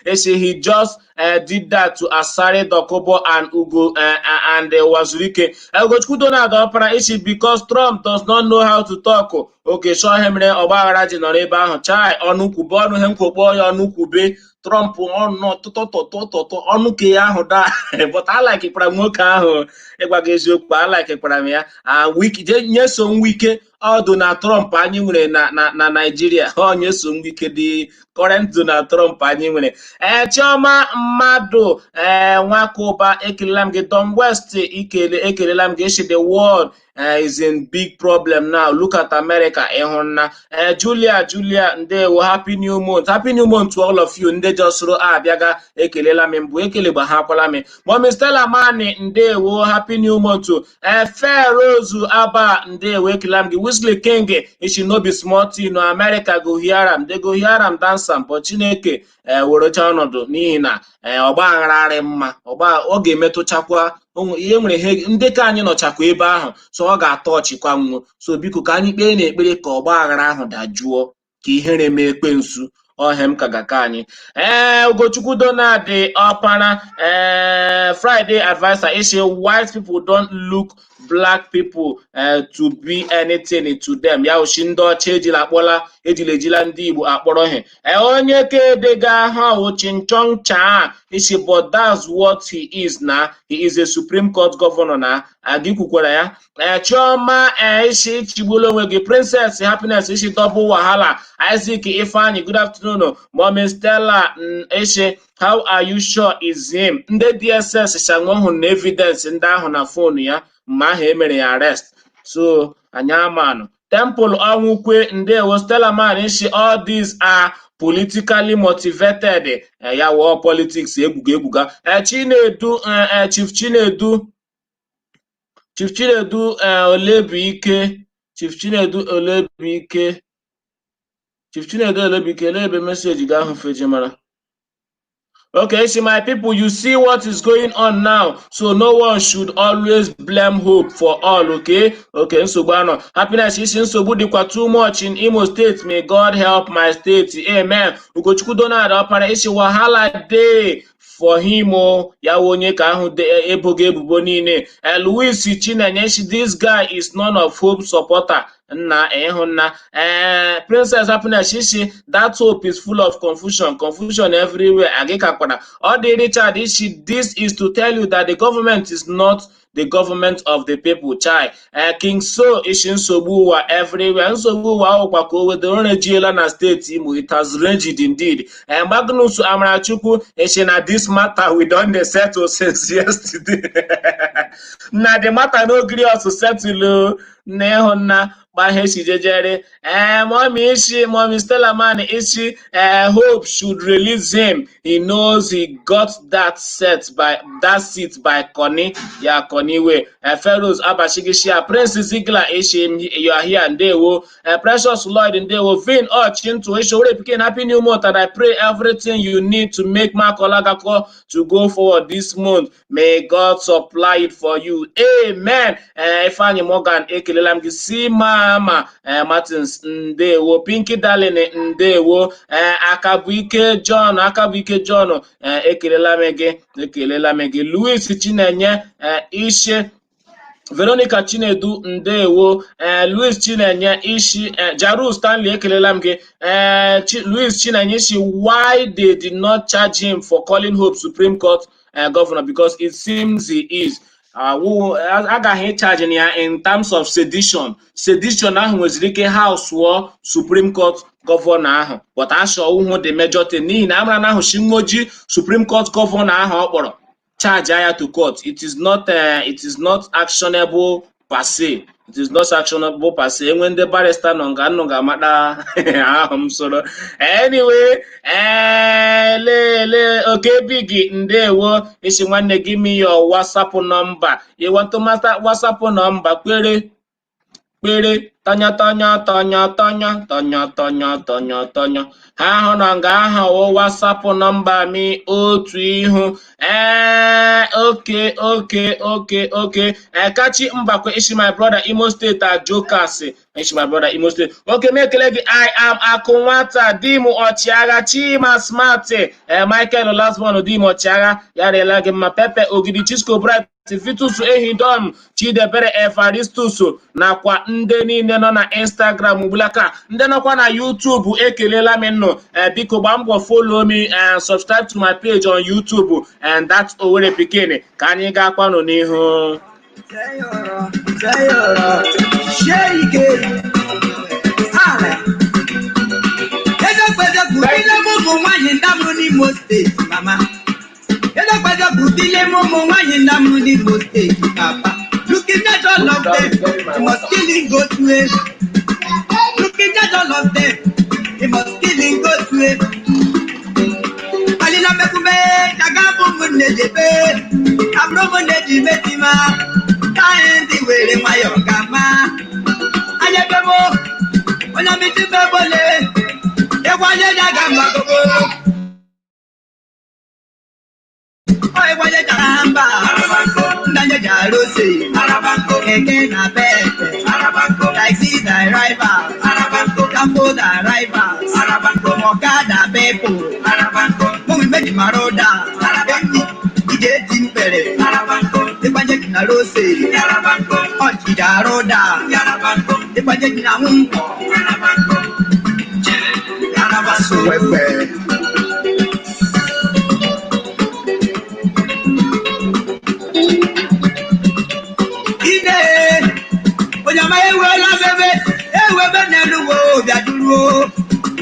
Ishi he just did that to Asari Dokubo and Ugo and Wazurike. Ugochukwu Donald Opara Ishi because Trump does not know how to talk. Okay, so ihe mere ọgbaghara ji nọrọ ebe ahụ. Chai, ọnụ kwube ọnụ ihe nkwokpo ya ọnụ kwube Trump ọnụ tụtụtụtụtụ ọnụ ke ya ahụ daa, but I like nwoke ahụ. Ịgwa gị eziokwu, I like m ya. Wike Nyesom Wike, ọ Donald Trump anyị nwere na Nigeria. Ọ Nyesom Wike, the current Donald Trump anyị nwere. Ee, Chioma mmadụ, ee, Nwakụba, ekelela m gị. Don West, ikele, ekelela m gị. Eshi the world is in big problem now. Look at America. Ịhụ na Julia, Julia, ndewo. Happy new month, happy new month to all of you. Ndị jọsụrụ abịaga, ekelela m mbụ, ekelegba ha akwala m. Mommy Stella Mani, ndewo, happy new month. Fair Rose Aba, ndewo, ekelela m gị. Wesley King ishi no be small thing no. America go hear am, they go hear am, dance am, but Chineke werecha ọnọdụ n'ihi na ọgba aghara arị mma ọgba ọ ga-emetụchakwa ihe nwere ihe ndị ka anyị nọchakwa ebe ahụ, so ọ ga-atọ ọchịkwa nwuo. So biko, ka anyị kpee n'ekpere ka ọgba aghara ahụ dajụọ, ka ihere mee ekwensu ọhịa m ka ga-aka anyị. Ee, Ugochukwu Donald Ọpara, ee, Friday adviser isi white people don't look black people to be anything to them. Ya oshi ndị ọcha ejila akpọla ejila ejila ndị Igbo akpọrọ ihe. Ee, onye ka edega ahụ chinchong cha isi, but that's what he is na he is a Supreme Court governor na gị kwukwara ya. Ee, Chioma, ee, isi chigbuola onwe gị. Princess Happiness isi double wahala. Isaac Ifeanyi, good afternoon. Mommy Stella isi how are you sure is him? Ndị DSS shanwe hụrụ na evidence ndị ahụ na phone ya mgbe ahụ emere ya arrest, so anyị amanụ. Temple Ọnwụkwe, ndewo. Stella Man isi all these are politically motivated. Ya wụọ politics egwuga egwuga. Chinedu, Chief Chinedu, Chief Chinedu Olebuike, Chief Chinedu Olebuike, Chief Chinedu Olebuike, lee ebe message gị ahụ feji mara. Okay, see, my people, you see what is going on now. So no one should always blame Hope for all, okay? Okay, nsogbu anọ. Happiness isi nsogbu dịkwa too much in Imo State. May God help my state. Amen. Ugochukwu Donald Ọpara isi wahala dey for him o. Ya wụ onye ka ahụ ebogo ebubo niile. Louis Chinenye isi this guy is none of Hope supporter. Nna ịhụ ee, Princess Happiness isi that Hope is full of confusion, confusion everywhere. Agịkakwara ọ dị. Richard isi this is to tell you that the government is not the government of the people. Chai. King So isi nsogbu ụwa everywhere. Nsogbu ụwa ahụkwa ka o wedoro rejiela na steeti Imo. It has raged indeed. Magnus Amarachukwu isi na this matter we don dey settle since yesterday. Na the matter no gree us to settle o. Nna ịhụ nna gba si jejere. Ee, mommy isi, Mommy Stella Man isi Hope should release him. He knows he got that seat by Connie ya Connie way. Feroz Abashigishia, Prince Ziegler isi you are here, ndewo. Precious Lloyd, ndewo. Vin Ochintu isi Owere Pikin, happy new month, and I pray everything you need to make Mark Olagako to go forward this month, may God supply it for you, amen. Ifeanyi Morgan, ekelela m gị. Si mama Martins, ndewo. Pinky Darling, ndewo. Akabuike John, Akabuike John, ekelela m gị, ekelela m gị. Louis Chinenye, Ishe Veronica Chinedu, ndewo. Louis Chinenye ishi Jaru Stanley, ekelela m gị. Louis Chinenye ishi why they did not charge him for calling Hope Supreme Court governor, because it seems he is agaghị charge ya in terms of sedition. Sedition ahụ nweziri ike house wụọ Supreme Court governor ahụ, but ashọ uhụ the major thing n'ihi na amara na ahụ shinwoji Supreme Court governor ahụ ọ kpọrọ charge ya to court. It is not actionable per se. It is not actionable per se. Enwe ndị barrister nọ nga nnụ ga-amata ahụ m soro. Anyway, lele oke bigi, ndewo. Isi nwanne, give me your WhatsApp number. You want to master WhatsApp number? Kpere kpere. Tanya tanya tanya tanya tanya tanya tanya tanya ha hụ na nga aha wụ WhatsApp nọmba mi otu ihu. Ee, okay. Ee, Kachi Mbakwe ishi, "My brother, Imo State are jokers." Ishi, "My brother, Imo State." Okay, m ekele gị. I am Akụ Nwata di m ọchịagha Chima Smart. Ee, Michael Lasbon di m ọchịagha ya rịela gị mma. Pepe Ogidi, Chisco Bright, Vitus Ehidom, Chidebere Evaristus nakwa ndị niile nọ na Instagram ugbulaka, ndị nọkwa na YouTube, ekelela m nnụ. Biko gbaa mbọ follow me and subscribe to my page on YouTube and that Owerri Pikin. Ka anyị ga-akwanụ n'ihu. Seyoro, seyoro, sheike, ala. Eziokwu, eziokwu, dile m ụmụ nwaanyị ndị amụrụ n'Imo Steeti, mama. Eziokwu, eziokwu, dile m ụmụ nwaanyị ndị amụrụ n'Imo Steeti, papa. Looking at all of them, you must kill him go to it. Looking at all of them, you must kill him go to it. Alila mekume, jaga bụ ụmụnne jebe, abụrụ ụmụnne ji metima, ka anyị ndị were nwayọọ gama. Anya ebe m, onye miti mebole, egwu anya ji aga mba gogo. Ọ egwu anya ji aga mba, ndị anya ji arụ ose, keke na pepe, taxi drivers, danfo drivers, ọkada people, mụmụ méjì mara ụda, enyi ije eji mkpere, ịgbanye ji na rose, ọjiji arụ ụda, ịgbanye ji na nwụnkwọ, Suwekwe. Ine onye ọma ewela bebe ewebe n'elu ugbo bịajuruo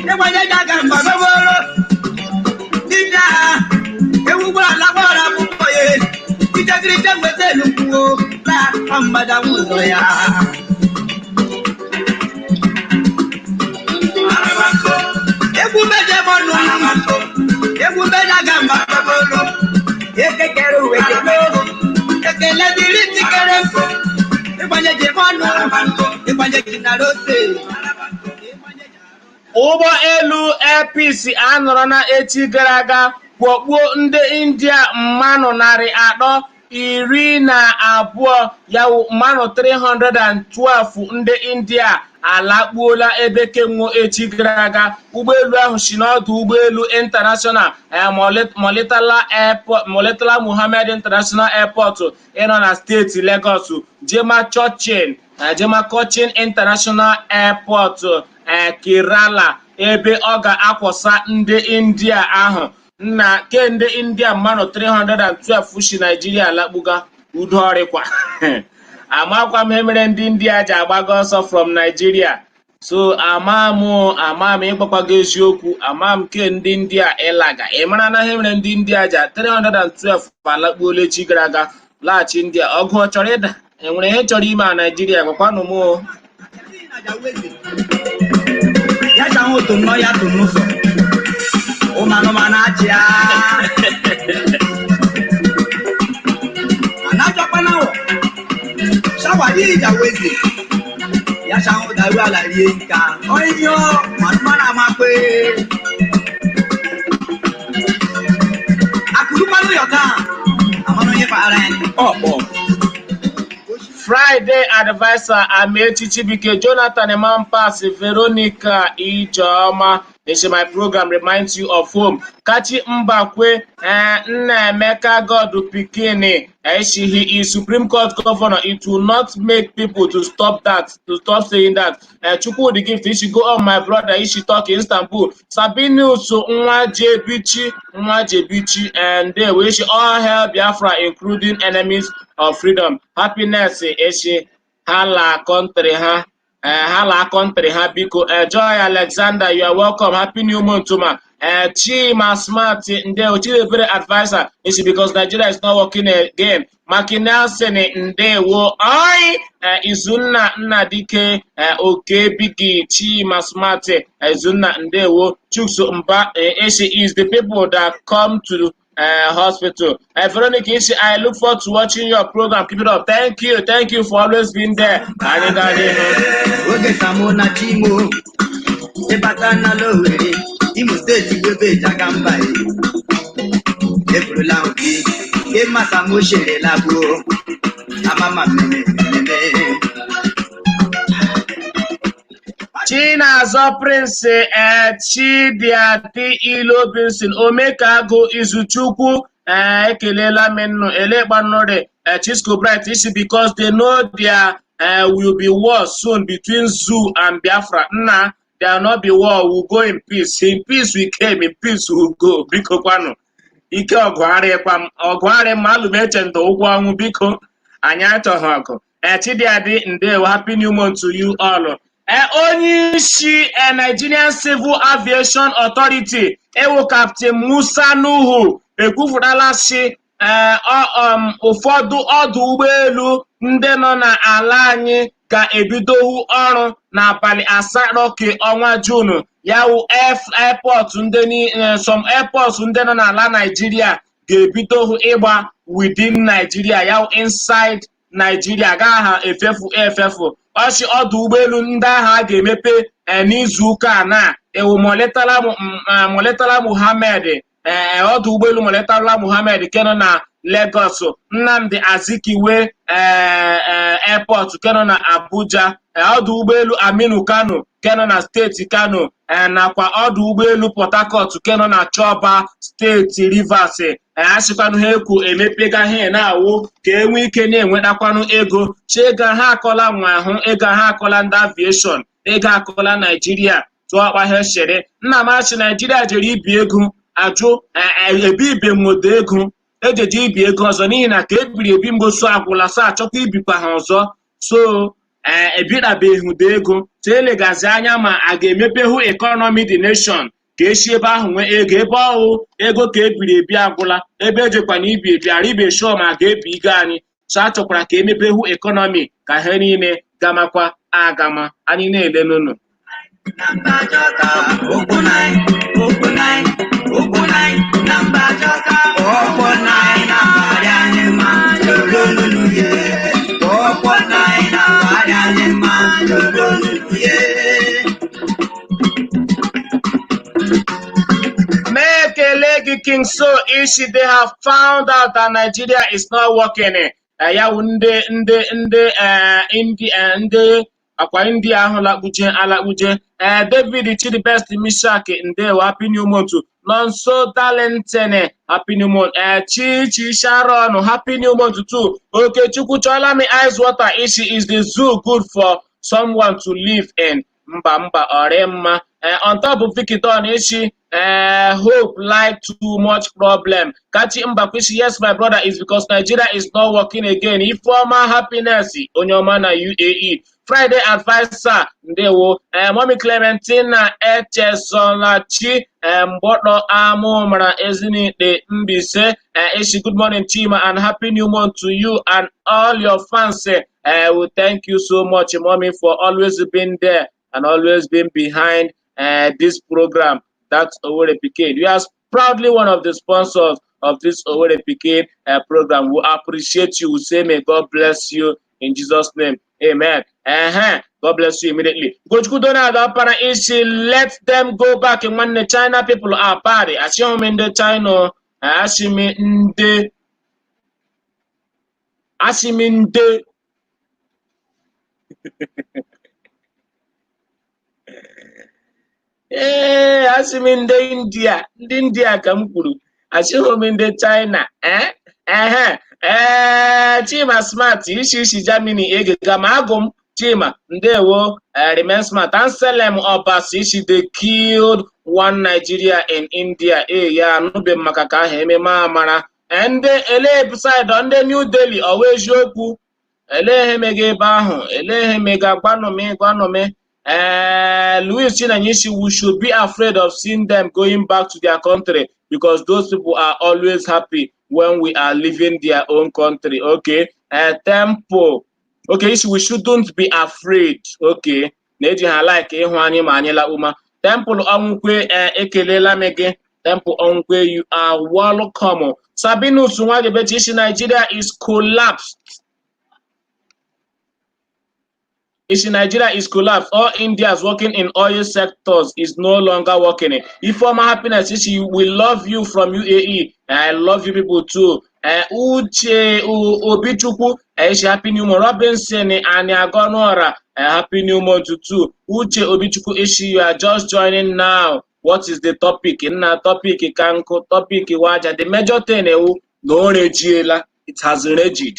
ịgbanye ji aga mba goboro dina ewu gbara ala akwụkwọ ya ichekiriche nweta elu kwuo na mgbada ụzọ ya. Egwu meje mọnụ egwu meje aga mba goboro ekekere uwe kele ekele dịrị tikere ịgbanye ji mọnụ ịgbanye ji na rose. Ụgbọ elu Air Peace anọrọ na echi gara aga kpọkpuo ndị India mmanụ 312, ya wụ mmanụ 312 ndị India alakpuola ebe kemgbe echi gara aga. Ụgbọelu ahụ si n'ọdụ ụgbọelu international Murtala Airport, Murtala Muhammed International Airport ịnọ na steeti Lagos jema Cochin, jema Cochin International Airport, Kerala, ebe ọ ga-akwọsa ndị India ahụ nna ke ndị India mmanụ 312 si Naijiria lakpuga. Udo ọrịkwa amakwa m ihe mere ndị India ji agbaga ọsọ from Nigeria. So ama m, ama m ịgbakwa gị eziokwu, ama m ke ndị India ịlaga. Ị mara na ihe mere ndị India ji 312 alakpuola echi gara aga laghachi India? Ọgụ ọ chọrọ ịda? Enwere ihe chọrọ ime na Naijiria? Gwakwanụ m o. Ya chanwụ otu nnọọ ya tụ n'ụzọ ụmụ anụmanụ achịa anachọkwana wọ shawa yìí ìjàwó eze ya chanwụ daru ala rie nka onye manụmanụ amakwe akụrụkwanụ yọta amanụ onye kpara ya. Ọkpọ. Friday Advisor, Amechi Chibike, Jonathan Mampas, Veronica Ijeoma. They say my program reminds you of home. Kachi Mbakwe, Nnaemeka God Pikini, he is Supreme Court governor. It will not make people to stop that, to stop saying that. Chukwu the gift, he should go on, my brother, he should talk in Istanbul. Sabinus Nwa Jebichi, Nwa Jebichi, and they wish all hail Biafra, including enemies of freedom. Happiness, Eshi, Hala country, ha. Hala country ha biko. Joy Alexander, you are welcome. Happy new month to ma. Chima Smart, Ndewo, Chidebere Advisor, is because Nigeria is not working again. Maki Nelson, Ndewo, I, Izunna Nnadike, Oke Bigi, Chima Smart, Izunna Ndewo, Chuksu Mba, Eshi is the people that come to Hospital. Veronica Isi, I look forward to watching your program. Keep it up. Thank you. Thank you for always being there. Anyị gaa n'ihu. Oge samo na chimo ịbata n'ala Owerri, Imo Steeti bụ ebe eji aga mba e. Eburula obi ịma samo sherela gbuo amama mmemme mmemme. Chinazọ Prince, Chidiati Ilobinson Omekagụ Izuchukwu, ekelela m nnụ elekpanụrị. Chisco Bright isi, because they know there will be war soon between Zoo and Biafra. Nna, there will not be war. We will go in peace. In peace we came, in peace we will go. Biko kwanụ, ike ọgụ arịkwa m, ọgụ arị m alụ m eche ndụ ụgwọ ọnwụ. Biko, anyị achọghị ọgụ. Chidiadi, ndewo. Happy new month to you all. Onye isi Nigerian Civil Aviation Authority, ewu Captain Musa Nuhu, ekwufutala si ụfọdụ ọdụ ụgbọelu ndị nọ n'ala anyị ga-ebidowu ọrụ n'abalị 8 ke ọnwa Junu. Ya wụ airport ndị some airports ndị nọ n'ala Nigeria ga-ebidohu ịgba within Nigeria, ya wụ inside Nigeria, agaghị ha efefu efefu. Ọchị ọdụ ụgbọelu ndị ahụ a ga-emepe n'izu ụka a na ewu Murtala Muhammed, ọdụ ụgbọelu Murtala Muhammed nke nọ na Lagos, Nnamdi Azikiwe Airport nke nọ na Abuja, ọdụ ụgbọelu Aminu Kano nke nọ na steeti Kano, nakwa ọdụ ụgbọelu Port Harcourt nke nọ na Choba, steeti Rivers. Asịkwanụ ha ekwu emepega ha na-awụ ka e nwee ike na-enwetakwanụ ego chi ego ha akọla nwa ahụ ego ha akọla ndị aviation, ego akọla Naijiria tụọ ọkpa ha chere nna m achị. Naijiria jere ibi ego ajụ ebe ibe nwodo ego ejeje ibi ego ọzọ, n'ihi na ka ebiri ebi mgbosu agwụla, so achọkwa ibikwa ha ọzọ, so ebirabeghị ụda ego. So elegazi anya ma a ga-emepehu economy the nation ka esi ebe ahụ nwee ego, ebe ọhụ ego ka ebiri ebi agwụla, ebe ejekwana ibi ebi aribe sure ma a ga-ebi ego anyị. So a chọkwara ka emepehu economy ka ha niile gamakwa agama anyị na-ele n'ụlọ. Na mba Jọka, ụkwụ nine, ụkwụ nine, ụkwụ nine, na mba Jọka, ụkwụ nine na mbara anyị mma, lolololo ye. Ụkwụ nine na mbara anyị mma, lolololo ye. Mekele gị, King. So Ishi, they have found out that Nigeria is not working. Ya wụ ndị ndị akwa India ahụ lakpuje alakpuje. David Chidibest Mishak, ndewo. Happy new month. Nonso Darlington, happy new month. Chichi Sharon, happy new month too. Okechukwu Cholami Ice Water Ishi, is the zoo good for someone to live in? Mba, mba, ọrị mma. On top of Vicky Don Ishi, hope like too much problem. Kachi Mbakwishi, yes, my brother, is because Nigeria is not working again. Ifeoma Happiness, onye ọma na UAE. Friday Advisor, ndewo. Mommy Clementina Echezolachi, Mgbọdọ Amụmara Ezinikpe Mbise, Ishi, good morning, Chima, and happy new month to you and all your fans. We thank you so much, Mommy, for always being there and always being behind this program. That's Owerri Pikin. You are proudly one of the sponsors of this Owerri Pikin program. We appreciate you. We say, may God bless you in Jesus' name. Amen. God bless you immediately. Gochukwu Donald Opara Isi, let them go back. And when the China people are party, asị m ndị China, asị m ndị, asị m ndị. Ee, asị m ndị India, ndị India ka m kwuru, asịghị m ndị China. Ee, ehe, ee, Chima Smart isi isi Germany egega ma agụ m. Chima, ndewo. Remain smart. Anselm Obasi isi, they killed one Nigeria in India. Ee, ya anụbe m maka ka ahụ ememe amara. Ndị ele side ndị New Delhi, ọwa eziokwu? Elee ihe mega ebe ahụ? Elee ihe mega? Gwanụmị, gwanụmị. Louis Chinanyisi, we should be afraid of seeing them going back to their country because those people are always happy when we are leaving their own country. Okay. Temple. Okay, we shouldn't be afraid. Okay. Na-eji ha like ịhụ anyị ma anyị lakpuma. Temple ọnwụkwe, ekelela m gị. Temple Onkwe, you are welcome. Sabinus Nwajebechi isi Nigeria is collapsed. Isi Nigeria is collapsed. All Indians working in oil sectors is no longer working. Ifeoma Happiness isi we love you from UAE. I love you people too. Uche Obichukwu isi happy new month. Robinson Aniagonora, happy new month too. Uche Obichukwu isi you are just joining now. What is the topic? Nna topic ka nkụ topic waja. The major thing ewu na o rejiela. It has regid.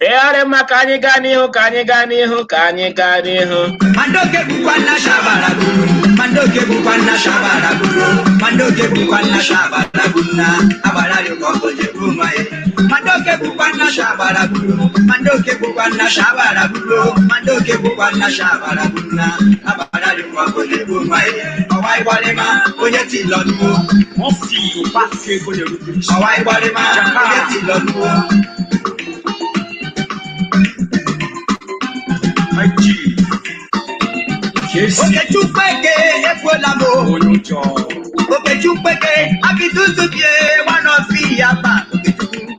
Ee, mma ka anyị gaa n'ihu ka anyị gaa n'ihu ka anyị gaa n'ihu. Mandoke bụkwa nna shabara buru. Mandoke bụkwa nna shabara buru. Mandoke bụkwa nna shabara buru na agbara rịkọ oje bụ nwa ya. Mandoke bụkwa nna shabara buru. Mandoke bụkwa nna shabara buru. Mandoke bụkwa nna shabara buru na agbara rịkọ oje bụ nwa ya. Ọwa ịgbalịma onye ti lọdụo. Ọwa ịgbalịma onye ti lọdụo. Okechukwu eke efuola m o. Okechukwu eke abiduzubie one of ya Okechukwu.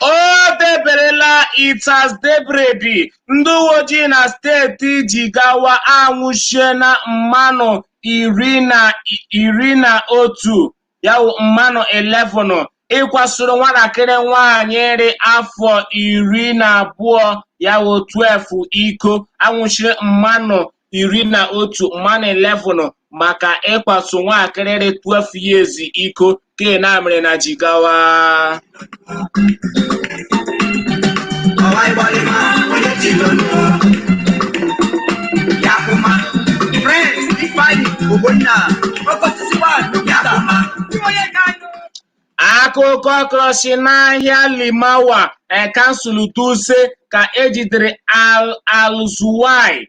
O deberela, it has debrebi. Ndị uwe ojii na steeti Jigawa anwụchie na mmanụ 11, ya wụ mmanụ 11 ịkwasoro nwatakịrị nwaanyị rị afọ 12, ya wụ 12 iko. Anwụchiri mmanụ 11, mmanụ 11 maka ịkwaso nwatakịrị rị 12 years iko ke na mere na Jigawa. Ọwa ịgbalịma onye ti lọdụo. Yakuma Prince Ifeanyi Ogbonna Okosisi wa Yakuma. Akụkọ kọrọsi n'ahịa Limawa kansụl Dutse ka ejidere Al Alzuwai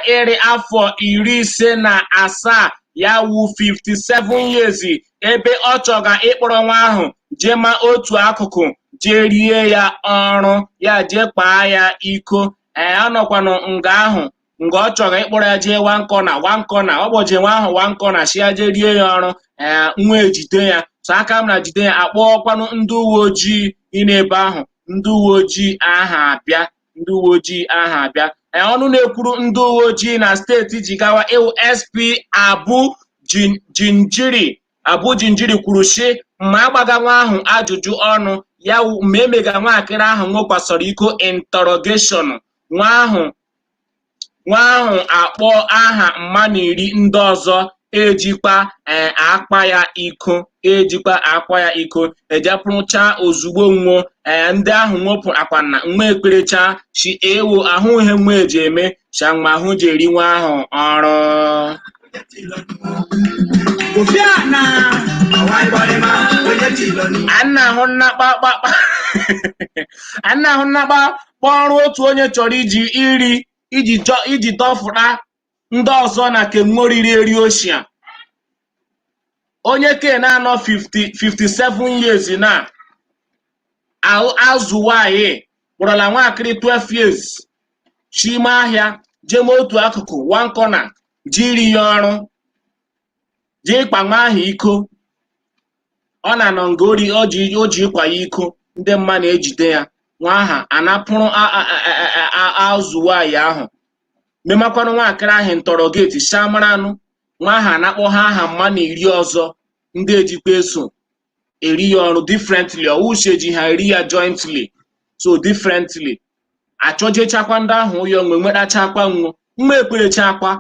iri afọ 57, ya wu 57 years, ebe ọ chọga ịkpọrọ nwa ahụ jee ma otu akụkụ jee rie ya ọrụ, ya jee kpaa ya iko. Ee, ọ nọkwanụ nga ahụ nga ọ chọrọ ịkpọrọ ya jee one corner, one corner, ọ kpọjee nwa ahụ one corner si ya jee rie ya ọrụ. Ee, nwa ejide ya so aka m na jide ya, akpọọkwanụ ndị uwe ojii ị n'ebe ahụ. Ndị uwe ojii aha abịa, ndị uwe ojii aha abịa. Ee, ọnụ na-ekwuru ndị uwe ojii na steeti Jigawa ịwụ SP Abu Jinjiri, Abu Jinjiri kwuru sị ma agbaga nwa ahụ ajụjụ ọnụ, ya wụ ma emega nwaakịrị ahụ nwekwasịrị iko interrogation, nwa ahụ akpọ aha mmanụ iri ndị ọzọ ejikwa akpa ya iko, ejikwa akwa ya iko ejepụrụcha ozugbo nwụọ. Ndị ahụ nwopụ akwa na nwa ekperecha si ewo ahụ ihe nwa eji eme shanwa ahụ ji eri nwa ahụ ọrụ. Anna ahụ nnakpa kpọrọ otu onye chọrọ iji iri iji dọfụta ndị ọzọ na kemgbe oriri eri oshia. Onye ke na-anọ 57 years na azụ nwanyị kpọrọla nwaakịrị 12 years chime ahịa jee otu akụkụ one corner jiri ya ọrụ jee ịkpa nwa ahụ iko. Ọ na-anọ nga o ji ịkwa ya iko, ndị mma na-ejide ya nwa aha anapụrụ azụ nwanyị ahụ memakwanụ nwaakịrị ahụ ntọrọgeti shamaranụ nwa aha anakpọ ha aha mma na iri ọzọ ndị ejikwa eso eri ya ọrụ differently, ọwụshi eji ha eri ya jointly, so differently achọjechakwa ndị ahụ ụyọ nwe nwetachakwa nwo mma ekperechakwa.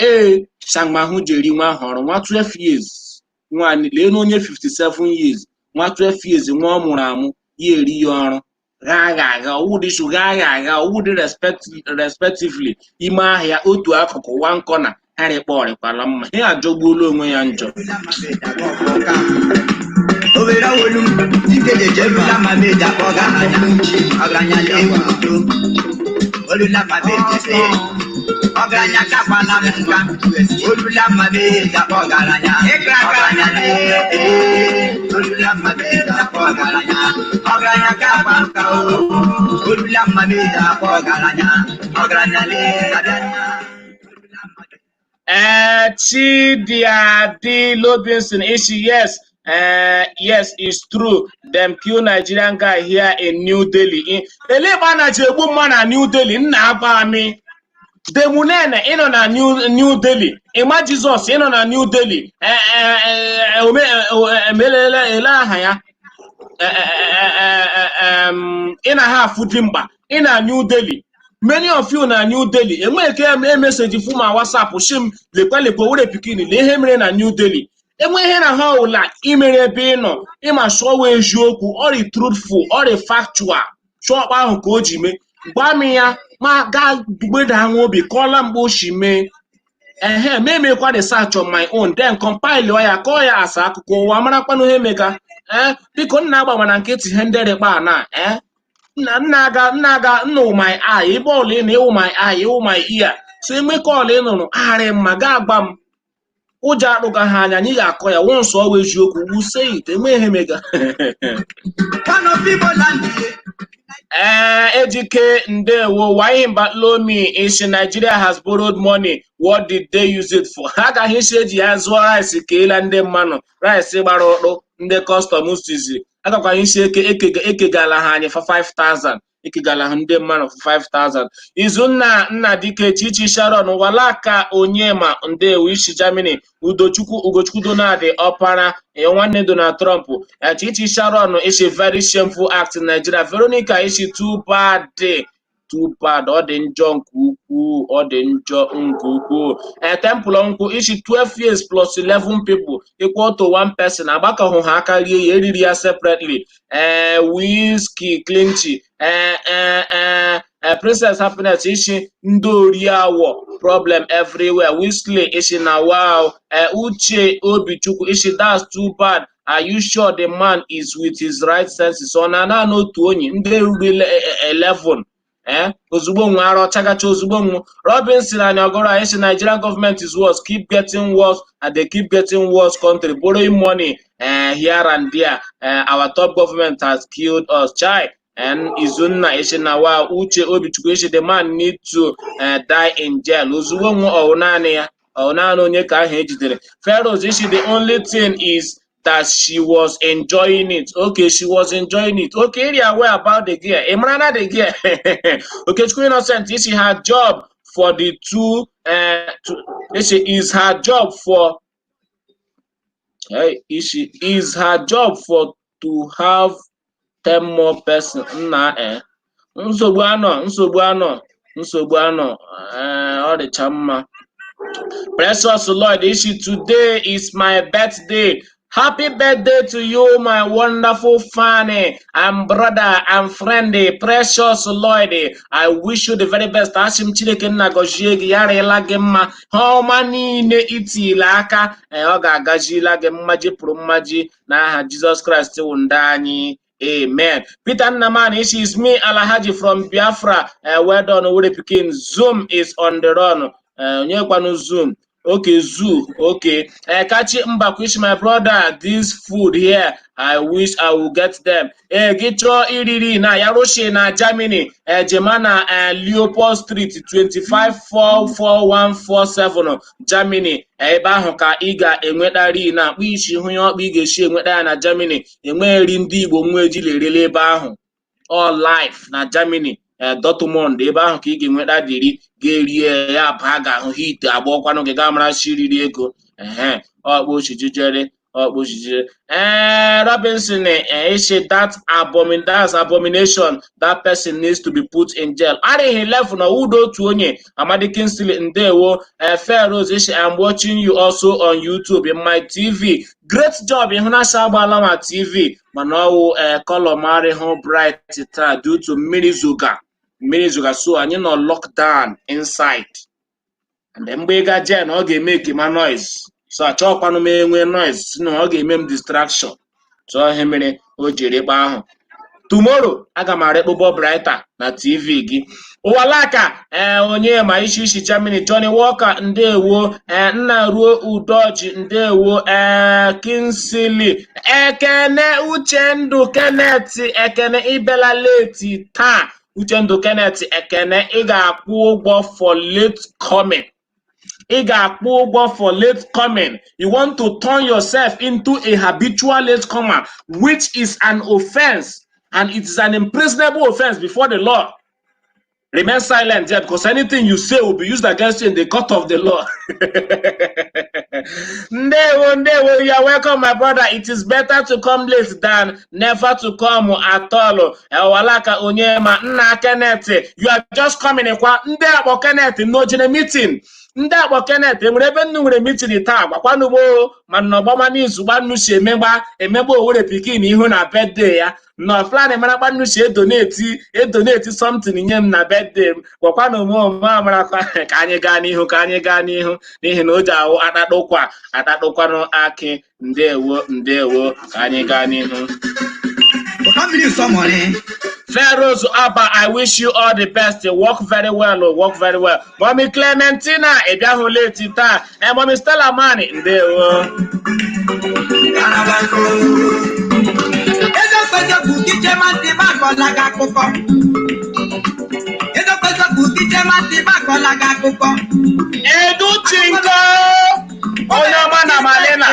Ee, shangmahụ ji eri nwa ahụ ọrụ nwa 12 years nwaanyị lee na onye 57 years nwa 12 years nwa ọ mụrụ amụ ya eri ya ọrụ gha agha agha ọwụdịsụ gha agha agha ọwụdị respectively ime ahịa otu akụkụ one corner ha rịkpọrịkwala mma ha ajọgbuola onwe ya njọ. Ọgaranya kakwala m nka, olula mmabeja ọgaranya, ọgaranya lee, olula mmabeja ọgaranya, ọgaranya kakwa nka o, olula mmabeja ọgaranya, ọgaranya lee, abịa. Ee, Chidiadi Lobinson ishi yes, yes, it's true, dem kill Nigerian guy here in New Delhi. Elekpa na ji egbu mma na New Delhi. Nna agba amị Demunene ịnọ na New Delhi. Ịma Jizọs ịnọ na New Delhi. Emelele ele aha ya. Ị na ha afụ dimkpa ị na New Delhi. Many of you na New Delhi enweghị ike e message fụ ma WhatsApp shim lekwa lekwa were pikin lee ihe mere na New Delhi. Enwe ihe na ha ọwụla imere ebe ị nọ ịma sụọwa eziokwu, ọrị truthful, ọrị factual, chụọkpa ahụ ka o ji mee, gwa m ya ma gaa gbeda nwa obi kọọla mgbe o si mee. Ehe, ma emekwa research on my own, then compile ya, kọọ ya asa akụkọ ụwa marakwanụ ihe mega. Ee, biko, nna agba na nkịtị ihe ndị rịkpa na ee nna nna aga nna aga nnụ my eye ebe ọla ị na ịwụ my eye, ịwụ my ear. So enwe kọọlụ ị nụrụ agharị mma gaa gba m ụjọ akpụga ha anya. Anyị ga-akọ ya wụ nsọ ọwa eziokwu wuse ite enwe ihe mega. One of Igbo land. Ee, Ejike, ndewo. Wahimba Lomi isi Nigeria has borrowed money. What did they use it for? Ha agaghị isi eji ya zụọ rice ka ịla ndị mmanụ rice gbara ụkpụ ndị custom sizi agakwaghị isi eke ekegala ha anyị for 5000, ekegala ha ndị mmanụ for 5000. Izunna Nnadike, Chichi Sharon Walaka Onyema, ndewo. Isi Germany, Udochukwu Ugochukwu Donald Ọpara, nwanne Donald Trump. Chichi Sharon isi very shameful act in Nigeria. Veronica isi too bad, too bad, ọ dị njọ nke ukwuu, ọ dị njọ nke ukwuu. Ee, Temple nkwụ isi 12 years plus 11 people equal to one person. Agbakọhụ ha aka rie ya, eriri ya separately. Ee, Whiskey Clinchy, ee ee ee, Princess Happiness isi ndị ori awọ, problem everywhere. Wesley isi na wow. Ee, Uche Obichukwu isi that's too bad. Are you sure the man is with his right senses? Ọ na naanị otu onye ndị ruru 11. Eh, ozugbo nwe ara ọchagacha ozugbo nwu. Robinson anyị ọgọrọ anyị si Nigerian government is worse, keep getting worse and they keep getting worse. Country borrowing money here and there. Our top government has killed us, chai. And Izunna isi na wa. Uche Obichukwu isi the man need to die in jail. Ozugbo nwu ọwụ naanị ya, ọ naanị onye ka ahụ ejidere. Pharaohs isi the only thing is that she was enjoying it. Okay, she was enjoying it. Okay, area aware about the girl. Imrana the girl. Okay, Innocent is her job for the two to, is her job for, hey, is is her job for to have 10 more person. Nna, eh. Nsogbu anọ, nsogbu anọ, nsogbu anọ. Eh, ọ dịcha mma. Precious Lloyd, isi today is my birthday. Happy birthday to you, my wonderful fan and brother and friend, Precious Lloyd. I wish you the very best. Asị m Chineke nna gọzie gị, ya rịla gị mma. Ha ọma niile itile aka, ọ ga-agazila gị mmaji pụrụ mmaji n'aha Jizọs Kraịst wụ ndị anyị. Amen. Peter Nnaman, it is me, Alhaji from Biafra. Well done, Owere Pikin. Zoom is on the run. Onye Zoom? Okay, zoo. Okay. Kachi Mbakwish, my brother, this food here, I wish I will get them. Gị chọọ iriri na Yaroshi na Germany, Jemana, Leopold Street 2544147 Germany. Ebe ahụ ka ị ga-enweta ri na akpụ isi hụ ya ọkpụ ị ga-esi enweta ya na Germany. Enweghị ndị Igbo nwa ejila erele ebe ahụ. All life na Germany, Dortmund, ebe ahụ ka ị ga-enweta dịrị ga-erie ya baa ga-ahụ hit agba ọkwanụ gị gaa mara shi riri ego. Ehe, ọkpụ chijijere, ọkpụ chijijere. Ee, Robinson isi that's abomination. That person needs to be put in jail. Adịghị 11 na udo otu onye. Amadi Kingsley, ndewo. Pharaohs isi I'm watching you also on YouTube in my TV. Great job. Ịhụnasha agbaala ma TV mana ọwụ color marịhụ bright taa due to mmiri zoga, mmiri zoga, so anyị nọ lockdown inside and then mgbe ị ga jen ọ ga-eme ekema noise, so achọghịkwanụ m enwe noise si na ọ ga-eme m distraction. So ihe mere o jiri kpa ahụ. Tomorrow aga m arịkpụbọ brighter na TV gị. Ụwalaka ee onye ma isi isi Germany. Johnny Walker, ndewo. Ee, nna ruo Udoji, ndewo. Ee, Kingsley Ekene, Uchendu Kenneth Ekene, ịbịala late taa. Uchendu Kenneth Ekene, ị ga-akwụ ụgwọ for late coming. Ị ga-akwụ ụgwọ for late coming. You want to turn yourself into a habitual late comer, which is an offense, and it is an imprisonable offense before the law. Remain silent there, because anything you say will be used against you in the court of the law. Ndewo, ndewo, you are welcome, my brother. It is better to come late than never to come at all. Walaka Onyema, Nna Kenneth, you are just coming. Kwa ndị akpọ Kenneth n'ojene meeting. Ndị akpọ Kenneth enwere ebe nnu nwere meeting taa, gwakwanụ ma nnọgbọma n'izu gbannu si emegba emegba Owere pikin ihu na birthday ya nọ plan mara gbannu si e donate something nye m na birthday m. Gwakwanụ m omume amarakwa. Ka anyị gaa n'ihu, ka anyị gaa n'ihu, n'ihi na o ji awụ atakpụkwa atakpụkwanụ akị. Ndewo, ndewo, ka anyị gaa n'ihu. Ụtọ mmiri nsọmọrị. Pharaohs Abba, I wish you all the best. You work very well, oh, work very well. Mommy Clementina, ị bịahụ late taa. Eh, Mommy Stella Mani, ndewo. Karabanko. Eziokwu, eziokwu, kiche ma ntị m akọla gị akụkọ. Eziokwu, eziokwu, kiche ma ntị m akọla gị akụkọ. Edu Chinko, onye ọma na Malena.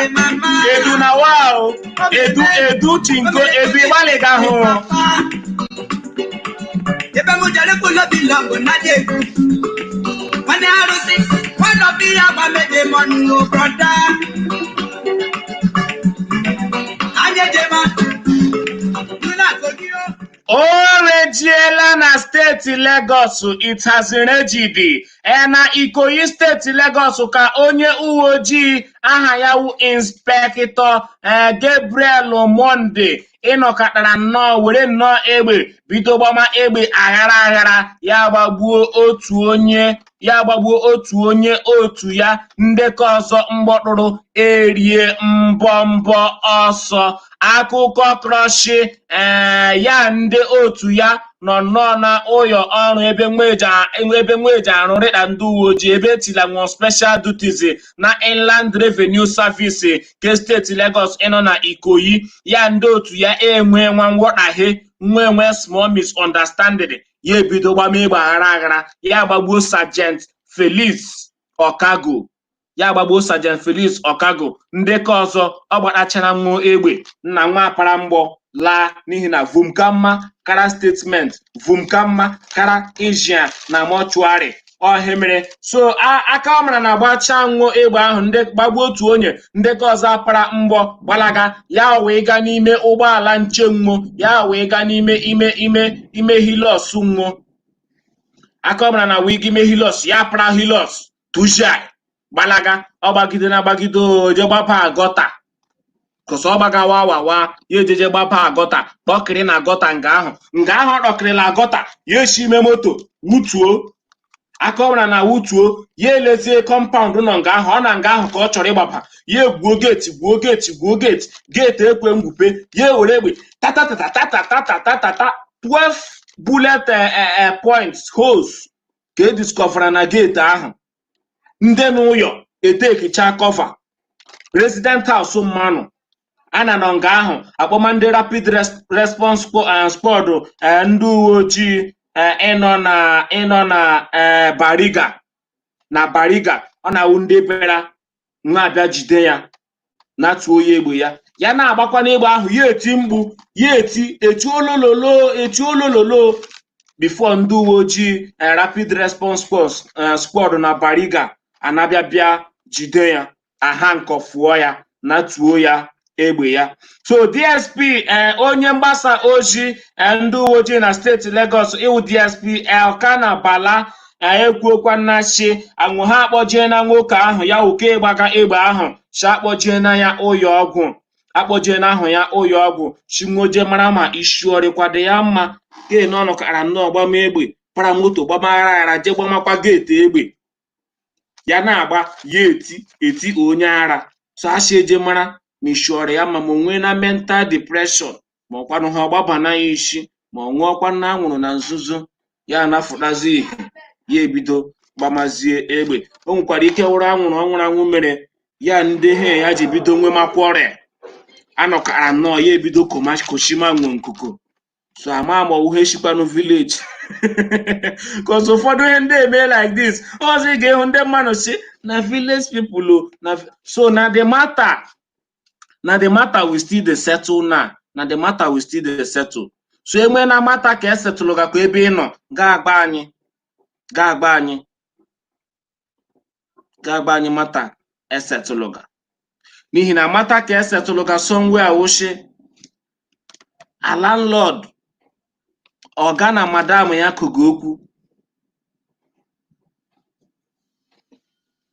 Edu na wow. Edu, Edu Chinko, Edu ịgbalị hụ. Ebe m jere kwulo bi lọgụ na dị egwu. Nwanne arụsị, nwanne ọbụ ihe agba meje mọnụ brother. Anyị ejema. Nuna kogi o. O rejiela na steeti Legọs, it has rejid. E na Ikoyi, steeti Legọs, ka onye uwe ojii aha ya wu Inspector Gabriel Monde ịnọkọtara nnọọ were nnọọ egbe bido gbama egbe aghara aghara, ya gbagbuo otu onye, ya gbagbuo otu onye otu ya. Ndekọ ọzọ mgbọtụrụ erie mbọ mbọ ọsọ. Akụkọ krọshi ee ya ndị otu ya nọ nnọọ na ụyọ ọrụ ebe nweji arụ rịda ndị uwe ojii ebe etila nwe special duties na Inland Revenue Service ke steeti Lagos ịnọ na Ikoyi. Ya ndị otu ya enwe nwa nghọtahie, nwe nwe small misunderstanding, ya ebido gbama egbe aghara aghara, ya gbagbuo Sergeant Felix Okago, ya gbagbuo Sergeant Felix Okago. Ndekọ ọzọ ọ gbatachara nwa egbe nna nwa apara mgbọ laa, n'ihi na vumkamma kara statement vumkamma kara ijia na mortuary ọhịa mere. So aka ọ mara na agbacha nwụọ egbe ahụ, ndị gbagbuo otu onye, ndekọ ọzọ apara mgbọ gbalaga, ya wee gaa n'ime ụgbọala nche nwo, ya wee gaa n'ime ime Hilux nwo. Aka ọ mara na wee ime Hilux, ya para Hilux tujia gbalaga. Ọ gbagide na agbagide, oje gbaba gutter kọsọ ọ gbagawa wawa, ya ejeje gbaba gutter, kpọkịrị na gutter. Nga ahụ, nga ahụ ọ kpọkịrịla gutter, ya esi ime moto wutuo. Aka ọ mara na wutuo, ya elezie compound nọ nga ahụ, ọ na nga ahụ ka ọ chọrọ ịgbaba. Ya egbuo gate, gbuo gate, gbuo gate, gate ekwe ngwupe. Ya ewere egbe tatatatatatatata, 12 bullet points holes ka e discovera na gate ahụ. Ndị n'ụyọ etekicha cover resident house mmanụ a na nọ nga ahụ, akpọma ndị rapid response squad, ndị uwe ojii ịnọ na Bariga, na Bariga. Ọ na-awụ ndị bịara nwa abịa jide ya, natuo ya egbe ya, ya na-agbakwa n'egbe ahụ, ya eti mkpu, ya eti eti olololo, eti olololo, before ndị uwe ojii rapid response squad na Bariga anabịa bịa jide ya, aha nkọfụọ ya, natuo ya egbe ya. So DSP, onye mgbasa ozi ndị uwe ojii na steeti Lagos, iwu DSP Elkana Bala, ekwuokwa nnachi anwụ ha akpọjie na nwoke ahụ ya oke gbaga egbe ahụ chi akpọjie na ya ụyọ ọgwụ, akpọjie na ahụ ya ụyọ ọgwụ chinwoje mara ma isi ọrịkwado ya mma ke nọ kara nnọọ gbama egbe, para moto gbama aghara aghara, jee gbamakwa gate egbe ya na-agba, ya eti eti onye ara. So asị eje mara ma isi ọrịa ya ma o nwee na mental depression, ma ọkwanụ ha ọgbaba na ya isi, ma ọ ṅụọkwa na anwụrụ na nzuzo, ya anafụtazi ihe, ya ebido gbamazie egbe. O nwekwara ike wụrụ anwụrụ ọ nwụrụ anwụ mere ya ndị he ya ji bido nwemakwa ọrịa anọkara nnọọ, ya ebido koma koshima nwe nkuku. So ama ma ọwụ ha eshikwanụ village, cause ụfọdụ ihe ndị eme like this ọzọ, ị ga-ehụ ndị mmadụ si na village people o na. So na the matter we still dey settle now, na the matter we still dey settle. So enwe na matter ka esetụlụ gakwa ebe ị nọ, ga-agba anyị, ga-agba anyị, ga-agba anyị matter esetụlụga, n'ihi na matter ka esetụlụga somewhere wụshi a landlord, ọga na madam ya kụga okwu,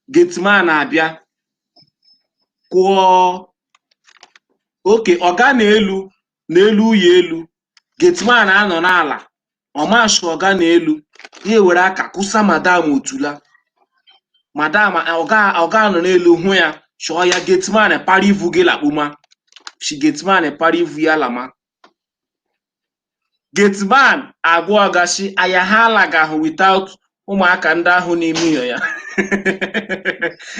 gateman abịa kwụọ oke ọga na-elu n'elu ụyọ elu, gateman anọ n'ala ọmashu ọga na-elu ya ewere aka kụsa madam otula. Madam ọga, ọga nọ n'elu hụ ya chọọ ya, gateman para ivu gị lakpuma shi, gateman para ivu ya lama. Gateman agwa ọga shi aya ha alagahụ without ụmụaka ndị ahụ n'ime ụlọ ya.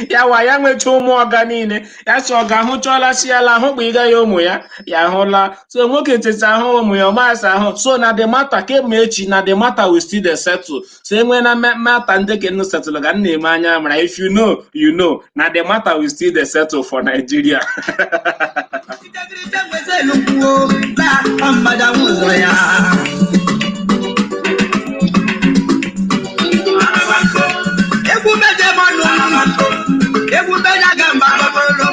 Ya wa ya nwecha ụmụ ọga niile ya si ọga hụchọọla si ya la hụ kpa ịga ya ụmụ ya ya hụla. So nwoke teta ahụ ụmụ ya ọmasị ahụ. So na the matter kemgbe echi, na the matter we still dey settle. So enwe na matter ndị ke nnu settle ga nna eme anya mara. If you know, you know. Na the matter we still dey settle for Nigeria. Kwuo na mmadụ ụzọ ya. Egwu meje mọnụ, egwu meje aga mba bọbọlọ.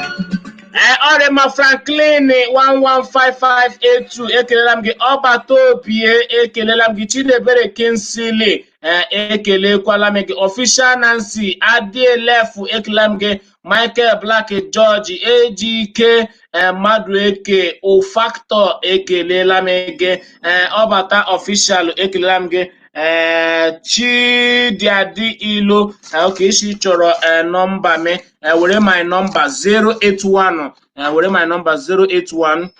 Ee, ọrịma Franklin 115582, ekelela m gị. Ọbata Opie, ekelela m gị. Chinebere Kinsili, ee, ekelekwala m gị. Official Nancy Adielefu, ekelela m gị. Michael Black George Ejike, ee, Madueke Ofactor, ekelela m gị. Ee, Ọbata Official, ekelela m gị. Ee, Chidiadi Ilo, oke isi chọrọ ee nọmba m, ee, were my number 081, ee, were my number 081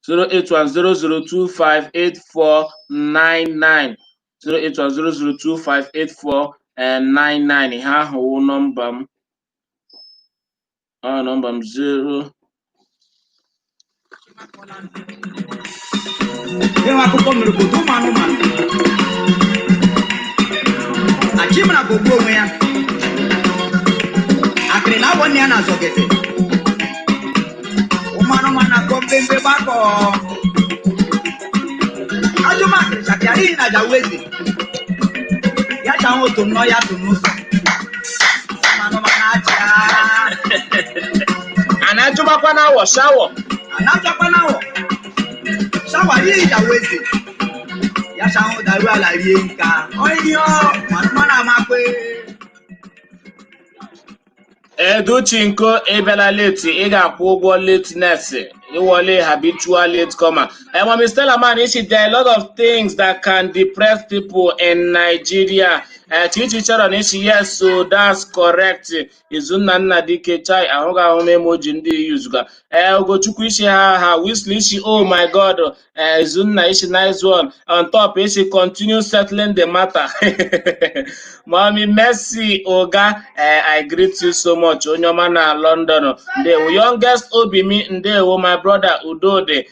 08100258499, 08100258499. Ihe ahụ wụ nọmba m, ọ nọmba m 0. Ịhụ akụkọ mere obodo ụmụ anụmanụ achịmara bụ ogbu onwe ya akịrị na awọ nne ya na azọgete ụmụ anụmanụ akọ mkpemkpe gbakọ ajụmakịrị chapịa n'ihi na jaweze ya chanwụ otu nnọọ ya tụ n'ụzọ ụmụ anụmanụ achịa. A na-achụbakwa na awọ shawọ. Anachakwa na awọ shawa n'ihi jaweze ya chanwụ daru ala rie nka ọhịa ụmụ anụmanụ amakwe. Educhinko, ị bịala late, ị ga-akwụ ụgwọ lateness, ịwọle habitual late comer. And Mami Stella man, isi there are a lot of things that can depress people in Nigeria. Chichi Sharon isi yes, so that's correct. Izunna Nnadike, chai, ahụghị ahụ m emoji ndị yuzuga. Ugochukwu isi ha ha Wesley isi oh my God. Izunna isi nice one. On top isi continue settling the matter. Mommy Mercy Oga, I greet you so much. Onye ọma na London. Ndewo. Youngest Obimi, ndewo my brother Udode.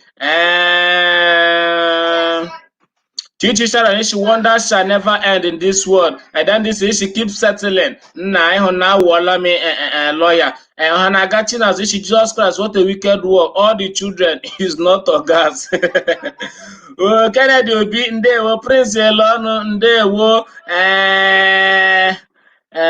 Chichi Sharon, she wonders shall never end in this world. And then this is she keeps settling. Nna ịhụ na awụọla m lawyer. Ha na-aga Chinazụ isi Jesus Christ, what a wicked world. All the children is not ogas. Oh, Kennedy Obi, ndewo. Prince Elonu, ndewo.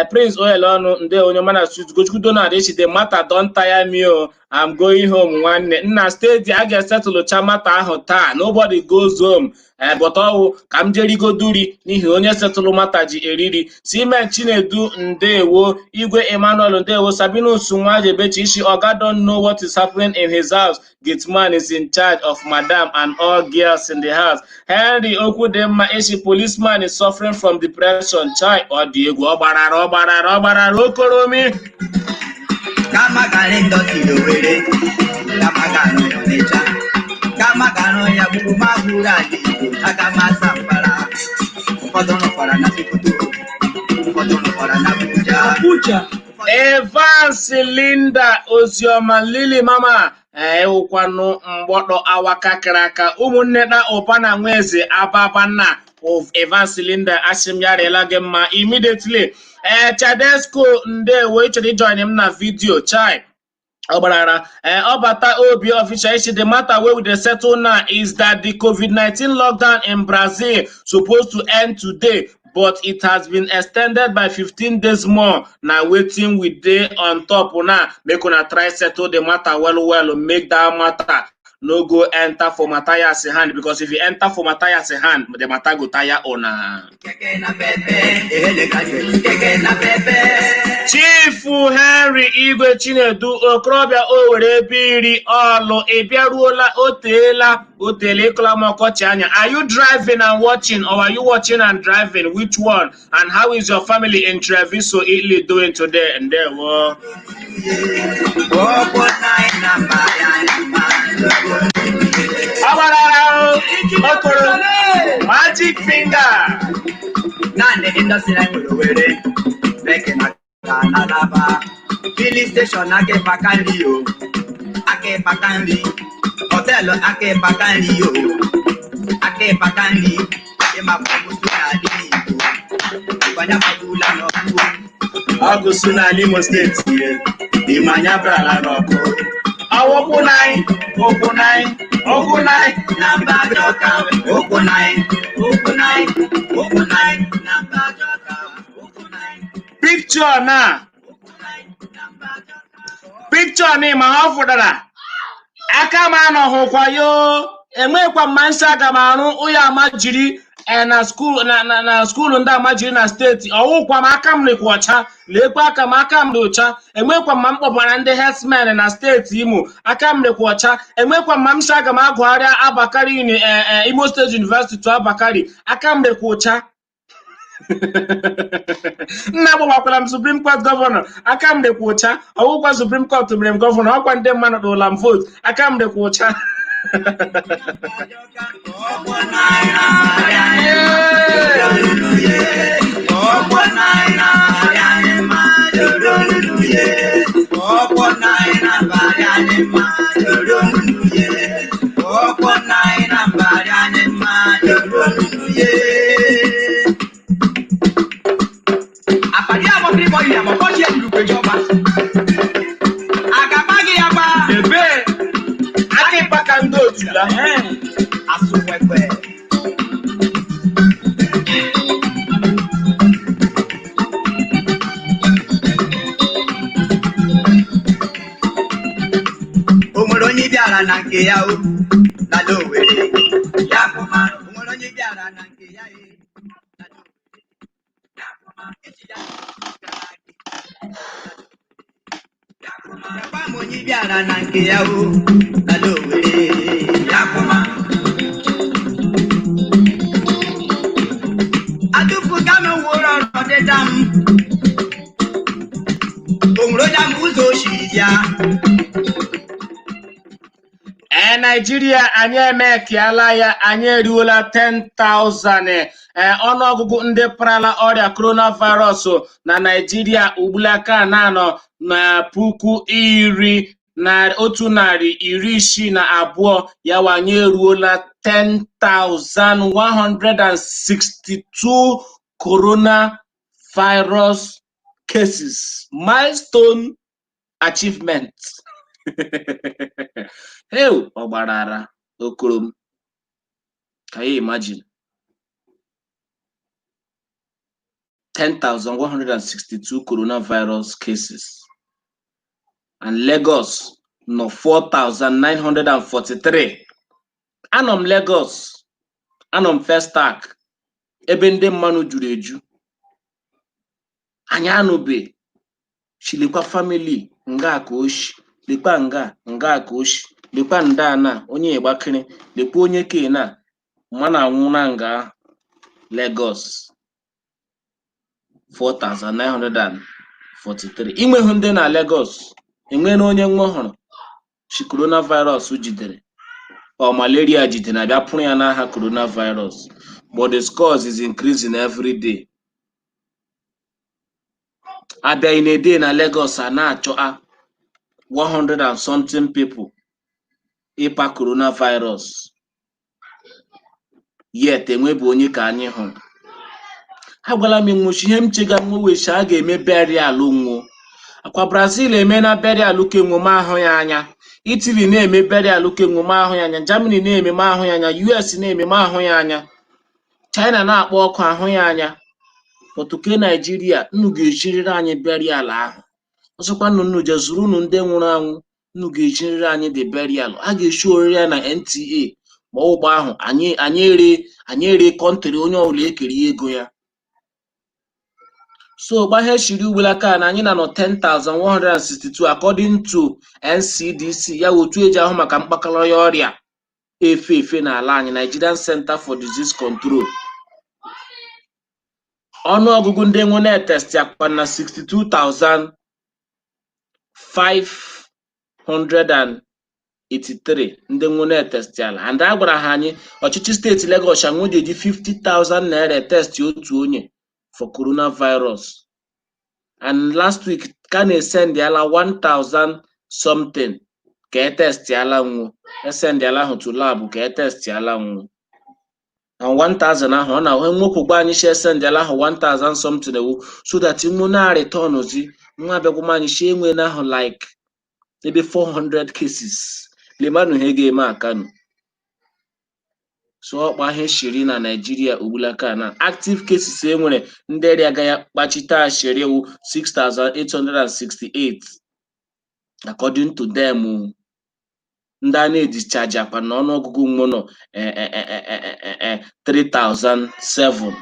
Prince Oelonu, ndewo. Onye ọma na street. Gochukwu Donald echi the matter don tire me o. I'm going home nwanne. Nna steady a ga-esetụlụcha matter ahụ taa. Nobody goes home. But ọwụ ka m jerigoduri n'ihi onye setụlụ matter ji eriri. Simen Chinedu, ndewo. Igwe Emmanuel, ndewo. Sabinus Nwajebechi isi Oga don't know what is happening in his house. Gateman is in charge of madam and all girls in the house. Henry Okwudemma isi policeman is suffering from depression. Chai, ọ dị egwu, ọ gbarara, ọ gbarara, ọ gbarara okoromi. Kama gara ndọtị Owerri, kama gara Ọnịcha, kama gara ya gburu magburu ala Igbo, aga m asa mbara. Ụfọdụ nọkwara na Sokoto, ụfọdụ nọkwara na Abuja. Abuja. Evans Linda Ozioma Lily Mama. Ịwụkwanụ mgbọdọ awaka kara aka ụmụnne na ụba na nwaeze ababanna of Evangelinda, asị m ya rịela gị mma immediately. Ee, Chadesco, ndewo. Ị chọrọ ijoin m na video chai ọgbarara. Ee, ọbata obi official issue: the matter wey we dey settle now is that the COVID-19 lockdown in Brazil supposed to end today, but it has been extended by 15 days more. Na wetin we dey on top now. Make una try settle the matter well well, make that matter no go enter for Matthias hand, because if e enter for Matthias hand, the matter go tire una. Keke na pepe, ehele keke na pepe. Chief Henry Igwe Chinedu, okorobịa o were ebe iri ọlụ, ị bịaruola. O teela, o teela ịkụla m ọkọchị anya. Are you driving and watching, or are you watching and driving? Which one? And how is your family in Treviso, Italy doing today? Ndewo. Ọkwụ na mba ya mma. Agbarara o, okoro magic finger. Naanị industry anyị nwere Owerri, Meke na Alaba, filling station aka ịpaka nri o, aka ịpaka nri, hotel aka ịpaka nri o, aka ịpaka nri, ịmapụ n'ala Igbo, ịbanye agbadula n'ọkụ. Ọgụsụ n'ala Imo Steeti Ịmanya brala n'ọkụ. Ọwụkwụ nanyị, ụkwụ nanyị, ụkwụ nanyị. Na mba Ajọka, ụkwụ nanyị, ụkwụ nanyị, ụkwụ nanyị, na mba Ajọka, ụkwụ nanyị, Picture na ụkwụ nanyị, na mba Ajọka. Picture na ma ọ fụdara aka m anọghịkwa yo, enwekwa mma nsị aga m arụ ụyọ ama jiri na school na school ndị amajiri na steeti ọwụkwa m. Aka m rịkwa ọcha, lekwa aka m, aka m dị ọcha. Enwekwa mma m kpọbara ndị herdsmen na steeti Imo, aka m rịkwa ọcha. Enwekwa mma m sị aga m agụgharịa Abakari Imo State University to Abakari, aka m rịkwa ọcha. Nna agbawakwara m Supreme Court governor, aka m dịkwa ụcha. Ọwụkwa Supreme Court mere m governor, ọkwa ndị mmadụ tụla m vote, aka m dịkwa ụcha. Ụkwụ nanyị, ụkwụ nanyị, ụkwụ nanyị, ụkwụ nanyị. Àpàdé àmọ́kiri bọ̀ ilẹ̀ àmọ́kọ́ ṣe ìlú péjọba. Àgàbá gị ya gba. Ebe aka ịkpaka ndị otu la. Asụwekwe. O nwere onye bịara na nke ya o, lala Owerri. Ya kụma, o nwere onye bịara na nke ya e. Lala Owerri. Ya kụma, echi ya bịara gị. Ya kụma, gwa m onye bịara na nke ya o, lala Owerri. Ya kụma. Adụpụta m wụrụ ọrụ ọdịda m. O nwere onye ama ụzọ o siri bịa. Ee, Naijiria, anyị emekiala ya. Anyị eruola 10,000. Ee, ọnụọgụgụ ndị parala ọrịa coronavirus na Naijiria ugbulaka na-anọ na 10,162. Ya wanye eruola 10,162 coronavirus cases, milestone achievement. Hey, ọ gbara okorom. Can you imagine 10,162 coronavirus cases, and Lagos nọ 4,943? Anọ m Lagos, anọ m Festac, ebe ndị mmanụ juru eju. Anyị anụbe chilekwa family nga ka oshi lekwa nga nga ka oshi lekwa ndị a na onye ịgbakịrị lekwa onye ke na mmanụ anwụ na nga Lagos 4943. Inweghị ndị na Lagos enwere onye nwe hụrụ chi coronavirus jidere ọ malaria jidere abịa pụrụ ya n'aha coronavirus, but the scores is increasing every day. Abịa in a day na Lagos, a na-achọ a 100 and something people. Ịpa coronavirus yet enwebụ onye ka anyị hụrụ. Agwala m nwụchi ihe m chega nwewechi a ga-eme burial nwo akwa. Brazil eme na burial kenwo m ahụ ya anya. Italy na-eme burial kenwo m ahụ ya anya. Germany na-eme m ahụ ya anya. US na-eme m ahụ ya anya. China na-akpọ ọkụ ahụ ya anya. Otuke Naijiria, unu ga-ejiriri anyị burial ahụ. Ọsọkwa nnụ unu je zụrụ unu ndị nwụrụ anwụ, unu ga-ejiriri anyị the burial. A ga-eshi oriri ya na NTA ma ụgbọ ahụ anyị ere country, onye ọbụla ekeri ego ya. So gbahie shiri ugbelaka na anyị na nọ 10,162 according to NCDC, ya wụ otu eji ahụ maka mkpakọrọ ya ọrịa efe efe n'ala anyị, Nigerian Center for Disease Control. Ọnụọgụgụ ndị nwe na-etest akpa na 62,583 ndị nwe na-etest ala. And a gwara ha anyị, ọchịchị steeti Lagos anwụ ji eji 50,000 naira test otu onye for coronavirus. And last week ka na-esendịala 1000 something ka etestiala nwu, esendịala ahụ to lab ka etestiala nwu. And 1000 ahụ ọ na nwokwugbo anyị shi esendịala ahụ 1000 something ewu so that nwu na return ozi nwa abịagwam anyị shi enwe na ahụ like ebe 400 cases lemanụ ihe ga-eme akanu. So ọkpa ihe shiri na Naijiria ugbulaka na active cases e nwere, ndị rịaga ya kpachite ashịrị wụ 6868 according to them o. Ndị a na-edischarge akpa na ọnụọgụgụ nọ 3007,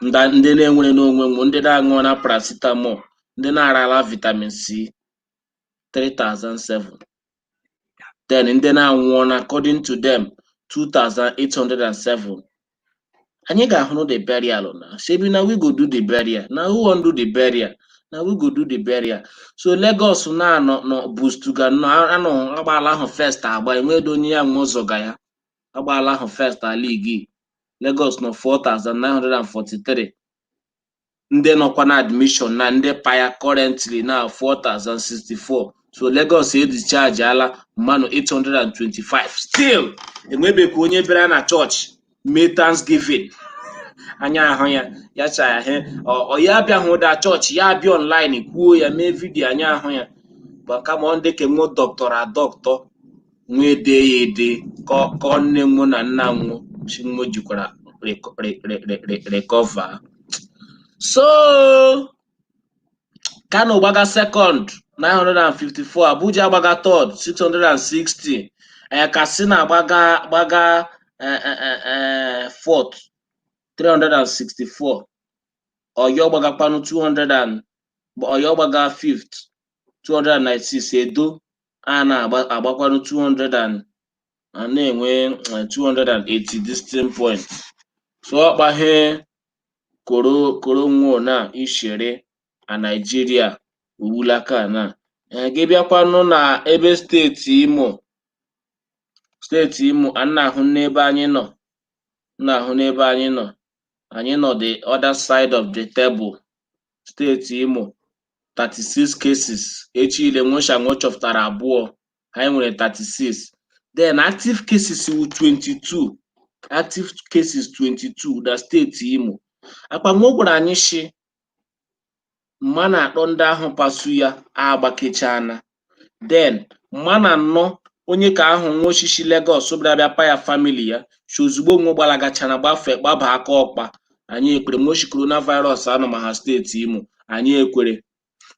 ndị na-enwere n'onwe nwo, ndị na-aṅụ na paracetamol, ndị na-arala vitamin C, 3007. Then ndị na-anwụọ na according to them 2807. Anyị ga-ahụrụ the burial na shebi na we go do the burial na who wan do the burial na we go do the burial. So Lagos na anọ nọ bustuga nọ anọ agbaala ahụ first agba, enwedo onye ya nwe ụzọ ga ya agbaala ahụ first ala igi. Lagos nọ 4943, ndị nọkwa na admission na ndị paya currently na 4064. So Lagos edischarge ala mmanụ 825. Still enwebekwa onye bịara na chọọchị mee thanksgiving anya ahụ ya ya cha ya he ọ ya abịaghị ụda chọọchị, ya abịa online kwuo ya, mee video anya ahụ ya. Bụ kama ọ ndị ka nwe dọkịtọrọ adọkịtọ nwee dee ya ede ka ọ nne nwo na nna nwo chi nwo jikwara recover. So Kano gbaga second, 954. Abuja gbaga third, 660. Katsina gbaga fourth, 364. Oyo gbagakwanụ 200 and Oyo gbaga fifth, 296. Edo a na-agbakwanụ 200 and a na-enwe 280 distinct points. So ọkpahe koro koro nwo na ishere a Naijiria ugbulaka na gị bịakwanụ na ebe steeti Imo. Steeti Imo a na-ahụ n'ebe anyị nọ, na-ahụ n'ebe anyị nọ, anyị nọ the other side of the table. Steeti Imo, 36 cases. Echile nwụcha chọpụtara abụọ, anyị nwere 36. Then active cases wụ 22, active cases 22 na steeti Imo. Akpanwo gwara anyị shi mma na-akpọ ndị ahụ pasu ya agbakechana. Then mma na anọ onye ka ahụ nwa osisi Lagos bịara bịa pa ya family ya shi ozugbo nwe gbalagachara gbafe gbaba aka ọkpa. Anyị ekwere nwa oshi coronavirus anọ ma ha steeti Imo. Anyị ekwere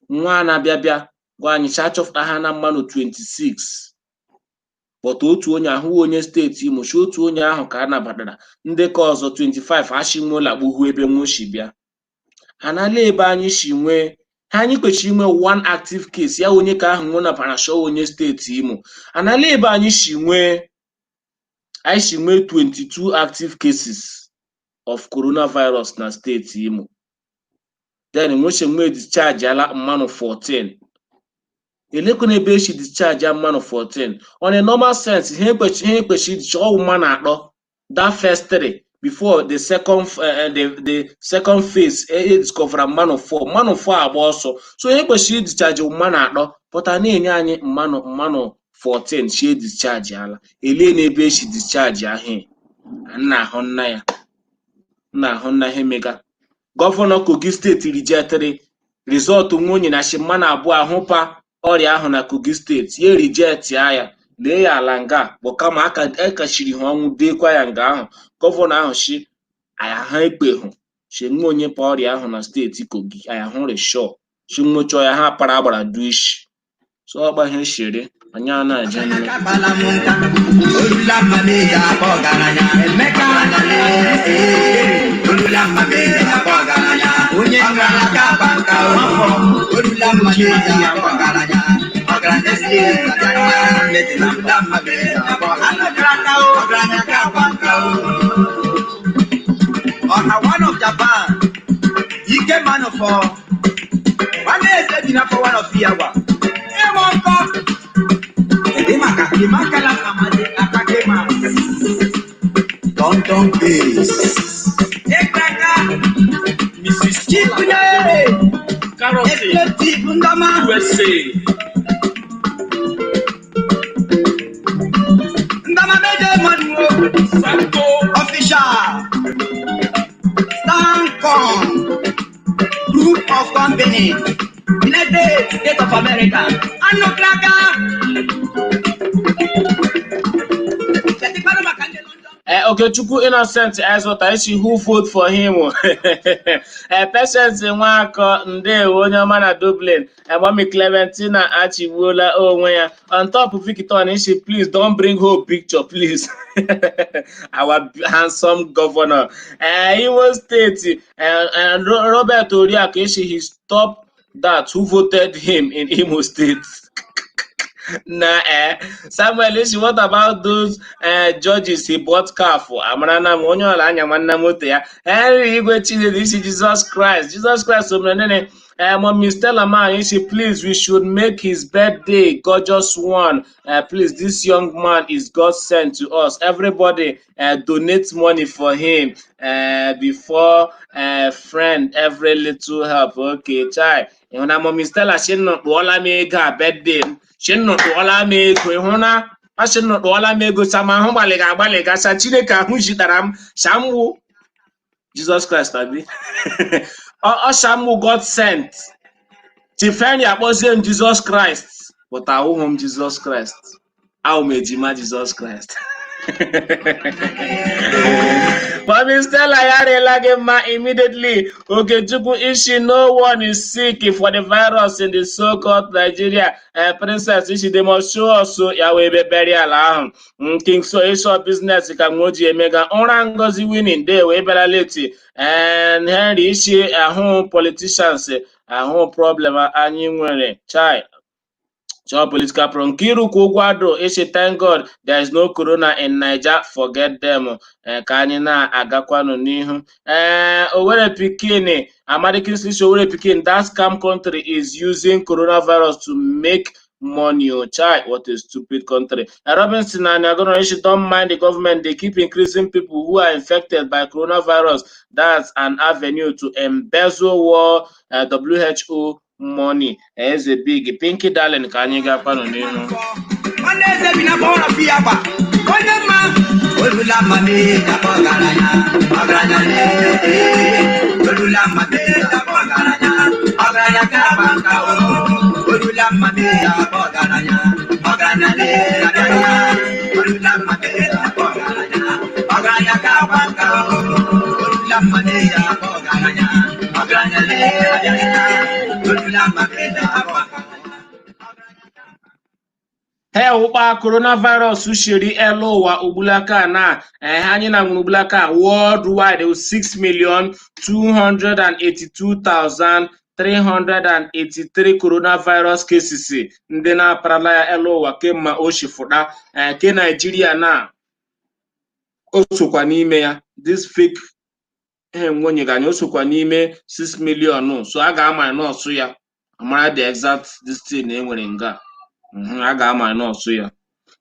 nwa a na-abịa bịa gwa anyị cha achọpụta ha na mmanụ 26, but otu onye ahụ onye steeti Imo shi otu onye ahụ ka a nabatara. Ndị ka ọzọ 25 ashimụla kpughu ebe nwoshi bịa anala ebe anyị si nwee ha. Anyị kwesịrị inwe one active case, ya onye ka ahụ nwe nabara shọ onye steeti Imo. Anala ebe anyị si nwee 22 active cases of coronavirus na steeti Imo. Then nweche nwee discharge ala mmanụ 14. Elekwana ebe esi discharge ya mmanụ 14? On a normal sense, ihe kwesịrị discharge ọwụ mmanụ atọ, that first three, before the second phase e discover mmanụ 4, mmanụ 4 agba ọsọ. So ihe kwesịrị discharge mmanụ atọ, but a na-enye anyị mmanụ 14 shi discharge ala elie n'ebe esi discharge ahụ. Nna ahụ nna ya, nna ahụ nna ha emega. Gọvanọ Kogi Steeti rejectịrị result nwunye na shi mmanụ abụọ ahụpa ọrịa ahụ na Kogi Steeti. Ya reject ya, lee ya ala nga bụ kama aka ekachiri ha ọnwụ deekwa ya nga ahụ. Gọvanọ ahụ shi ha ekpehụ shi nwe onye pa ọrịa ahụ na steeti Kogi. Anyị ahụ reshọ shi nwụchọ ya ha para agbara du isi so ọgba ihe shere anyị a na-eje nne. Akpala m nka, olula mma meja akpọ ọgaranya. Emeka, olula mma meja akpọ ọgaranya. Onye ọgaranya ka akpa nka o. Olula mma meja akpọ ọgaranya. Ọgaranya si olula mma meja akpọ ọgaranya. Ọgaranya ka akpa nka o. Ọha one of Japan, Ike man for, nwanne eze bi na for one of Iyawa. Ịmụ nkọ. Maka Imakala Amadi Akakema. London base. Ekraka. Mrs. Chikunye. Carroty, Executive Ndama. USA. Ndama Meje Manu. Santo. Official. Stancon. Group of Company. United States of America. Anukraka. Okechukwu Innocent Ezota isi who vote for him. Patience Nwakọ, ndewo, onye ọma na Dublin. Mami Clementina achịgbuola onwe ya. On top Victor isi, "Please don't bring hope picture, please." Our handsome governor. Imo State, Robert Oriakụ isi he stop that who voted him in Imo State. Na Samuel isi, "What about those judges he bought car for?" Amara na m onye ọla anya nwanne moto ya. Henry Igwe Chinedu isi, "Jesus Christ, Jesus Christ." Omere nene. Mommy Stella man isi, "Please, we should make his birthday gorgeous one. Please, this young man is God sent to us. Everybody donate money for him before friend, every little help." Okay, chai. Ịhụ na Mommy Stella shi nnụ kpụọla m ego a birthday m. Shi nnụ kpụọla m ego. Ịhụ na ọ sị nnụ kpụọla m ego sama ahụ gbalịga agbalịga sa Chineke ahụ jitara m shamwụ Jesus Christ abi ọ shamwụ God sent. Chief Henry akpọzie m Jesus Christ, but ahụhụ m Jesus Christ, ahụ m ejima Jesus Christ. Mommy Stella, ya arịla gị mma immediately. Okechukwu ishi, "No one is sick for the virus in the so-called Nigeria." Princess ishi, "They must show us." So ya wee ebe burial ahụ. King so ịsọ business ka m o ji emega ụra. Ngozi winning day wee bịara late. And Henry ishi, ahụ politicians ahụ problem anyị nwere chai chọọ political pro. Nkiru kwa ụgwọ adụ isi, "Thank God there is no corona in Naija, forget them." Ka anyị na-agakwanụ n'ihu. Ee, Owerri Pikin Amadi Kristi, Owerri Pikin, "That scam country is using coronavirus to make money. Oh chai, what a stupid country." Robinson and Agono isi, "Don't mind the government, they keep increasing people who are infected by coronavirus. That's an avenue to embezzle war WHO money." Eze Big Pinky Darling, ka anyị gakwanụ n'ihu. Nwanne eze bi na bọọlụ fi agba. Onye mma. Olula mma mee ka ọgaranya. Ọgaranya lee. Olula mma mee ka ọgaranya. Ọgaranya ka agba nka o. Olula mma mee ka ọgaranya. Ọgaranya lee. Olula mma mee ka ọgaranya. Ọgaranya ka agba nka o. Olula mma mee ka ọgaranya. Ọgaranya lee. Olula mma mee ka ọgaranya. He ụkpa coronavirus shiri elu ụwa ugbulaka na anyị na nwere ugbulaka worldwide 6,282,383 coronavirus cases ndị na-aparala ya elu ụwa kemgbe o si fụta. Ke Naijiria na o sokwa n'ime ya. This fake enwenyeghị anyị o sokwa n'ime 6 million, so a ga-ama nọọsụ ya amara the exact this thing e nwere nga. A ga-ama nọọsụ ya.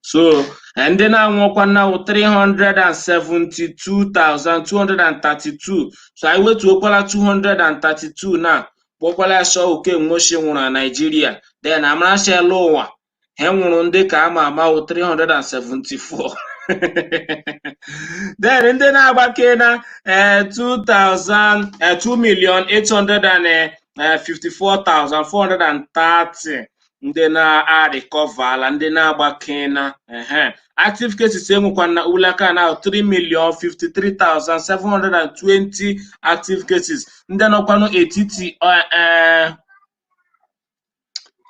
So ndị na-anwụkwa na 372,232, so anyị wetuokwala 232 na kpọkwala ya sọ oke nwoshi nwụrụ na Naijiria, then amarasị elu ụwa. Ha nwụrụ ndị ka ama ama wụ 374. Then ndị na-agbake na 2000 2,854,430 ndị na-arịkọvala, ndị na-agbake na ehe. Active cases enwekwa na ulaka na 3,053,720 active cases. Ndị nọkwanụ etiti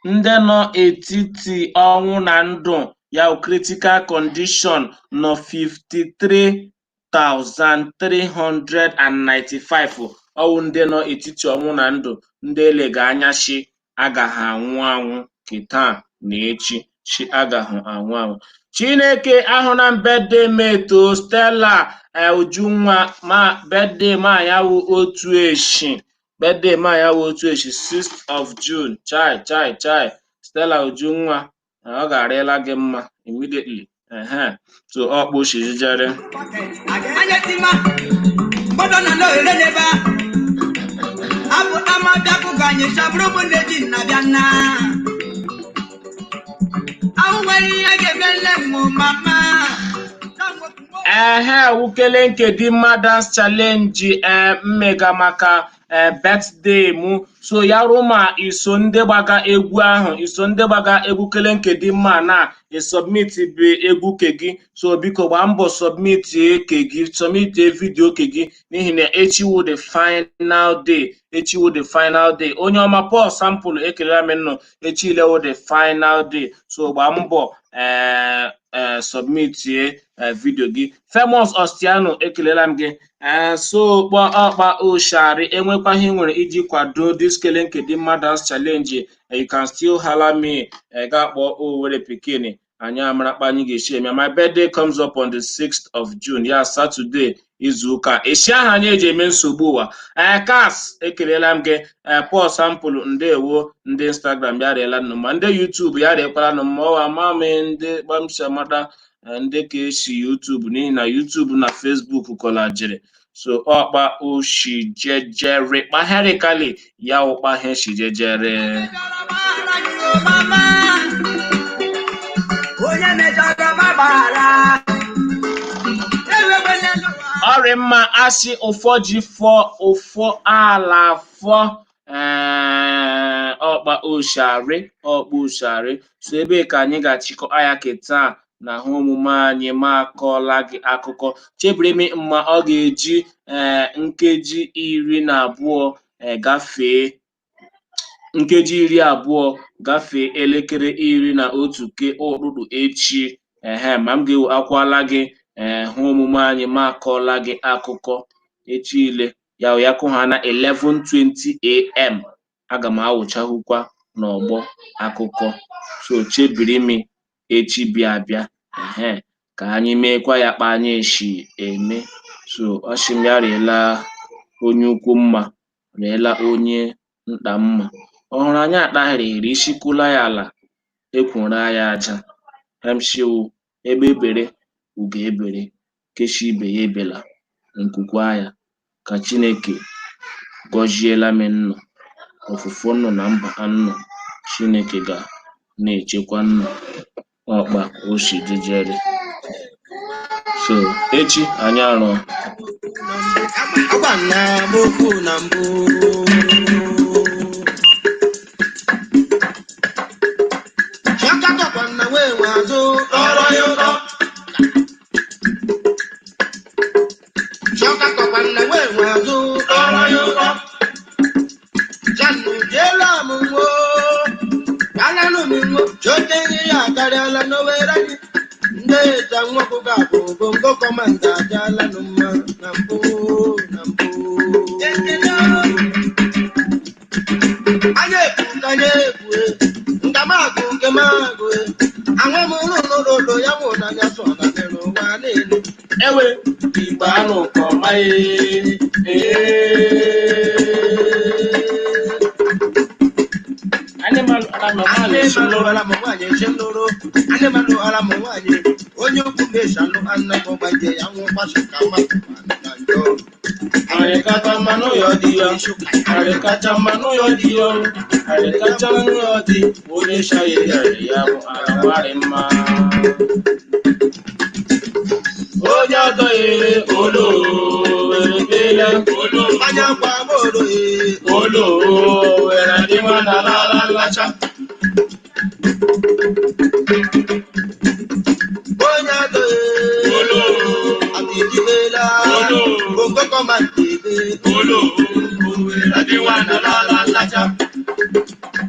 ndị nọ etiti ọnwụ na ndụ, ya wụ critical condition, nọ 53,395. Ọwụ ndị nọ etiti ọnwụ na ndụ, ndị elega anya shi agaghị anwụ anwụ kịta na echi, shi agaghị anwụ anwụ. Chineke ahụ na birthday mate Stella Ujunwa, ma birthday ma ya wụ otu echi, birthday ma ya wụ otu echi, 6th of June. Chai, chai, chai! Stella Ujunwa, ọ ga-arịla gị mma immediately. Ehe, so ọkpụ shijijere. Anya tima gbọdọ na n'ohere n'ebe a abụ ama bịapụ ka anyị chabụrụ bụ nne ji na bịa nna ahụ nwere ihe ga-emele mụ mama. Ehe, wukele nke dị mma dance challenge mmega maka birthday mụ. So ya rụ ma iso ndị gbaga egwu ahụ, iso ndị gbaga egwu kele nke dị mma na ịsubmit bụ egwu ke gị. So biko gbaa mbọ submit ke gị, submit video ke gị, n'ihi na echi wụ the final day, echi wụ the final day. Onye ọma Paul Sample, ekelela m nnụ. Echi ile wụ the final day, so gbaa mbọ ee submitie video gị. Famous Ostiano, ekelela m gị. Ee, so kpọ ọkpa oshari enwekwa ihe ị nwere iji kwado this kele nke dị mma dance challenge, you can still hala me, ga kpọọ Owere Pikin, anyị amarakpa anyị ga-esi eme. My birthday comes up on the 6th of June, ya Saturday izu ụka echi ahụ anyị eji eme nsogbu ụwa. Ee, kas ekelela m gị. Ee, Paul Sample, ndewo. Ndị Instagram ya rịela nụ, ma ndị YouTube ya rịekwara nụ, ma ọwa ma m ndị gbamsi amata ndị ka esi YouTube, n'ihi na YouTube na Facebook kọlajiri. So ọkpa oshijejere kpaherikali ya ụkpa ha shijejere. Onye mejọrọ gbaghara. Ọrị mma asị ụfọ ji fọ ụfọ ala fọ. Ee, ọkpa oshari, ọkpa oshari. So ebe ka anyị ga-achịkọ aya keta na ha omume anyị. Ma akọọla gị akụkọ chebiri m mma, ọ ga-eji ee nkeji 12 gafee nkeji 20 gafee elekere 11 ke ụtụtụ echi. Ehe, ma m ga-ewe akwala gị ee hụ omume anyị. Ma akọọla gị akụkọ echi ile ya ya kụ ha na 11:20 a.m., aga m awụchahụkwa n'ọgbọ akụkọ. So chebiri m echi bịa abịa, ehe, ka anyị meekwa ya kpa anyị esi eme. So ọsị m ya riela onye ukwu mma, riela onye nta mma. Ọ hụrụ anyị akpahịrịghịrị isi kwụla ya ala ekwora ya aja hemshiwu egbe bere ugo ebere keshi ibe ya ebela nkukwa ya. Ka Chineke gọziela m nnụ ofufu nnụ na mba nnụ. Chineke ga na-echekwa nnụ ọkpa oshi jejere. So echi anyị arụọ. Agwa na m okwu na mbụ. Chiaka na nwee nwe azụ tọrọ ya ụtọ. Chiaka tọkwa na nwee nwe azụ tọrọ ya ụtọ. Chanụ jeela m nwo. Alanụ m nwo. Chote nri ya akarịala n'owere anyị. Ndị eja nwoke ga-abụ bongo kọmanda abịala nụ mma na mbụ na mbụ. Anya ekwu ka anya ekwu nkamagụ nkemagụ anwe m rụrụ ya nwụ n'anya sọ na dị n'ụwa niile. Ewe igbe anụ nke ọma. Ee, animal ala m nwaanyị eche nlụrụ animalụ ala m nwaanyị onye ukwu meshanụ anna m gbaje ya nwụ gbasị ka mmadụ na njọ. Arịkata mmanụ ya dị ya, arịkacha mmanụ ya dị ya, arịkacha mmanụ ya dị, onye shaye yari ya bụ arịmarị mma. Onye adọghị olo were bele olo Anya kwa gboro ee. olo were dị nwa na lala nlacha. Onye adọ ee. Olo Abidibela. Olo. Bongo kọmanda ebe. olo were dị nwa na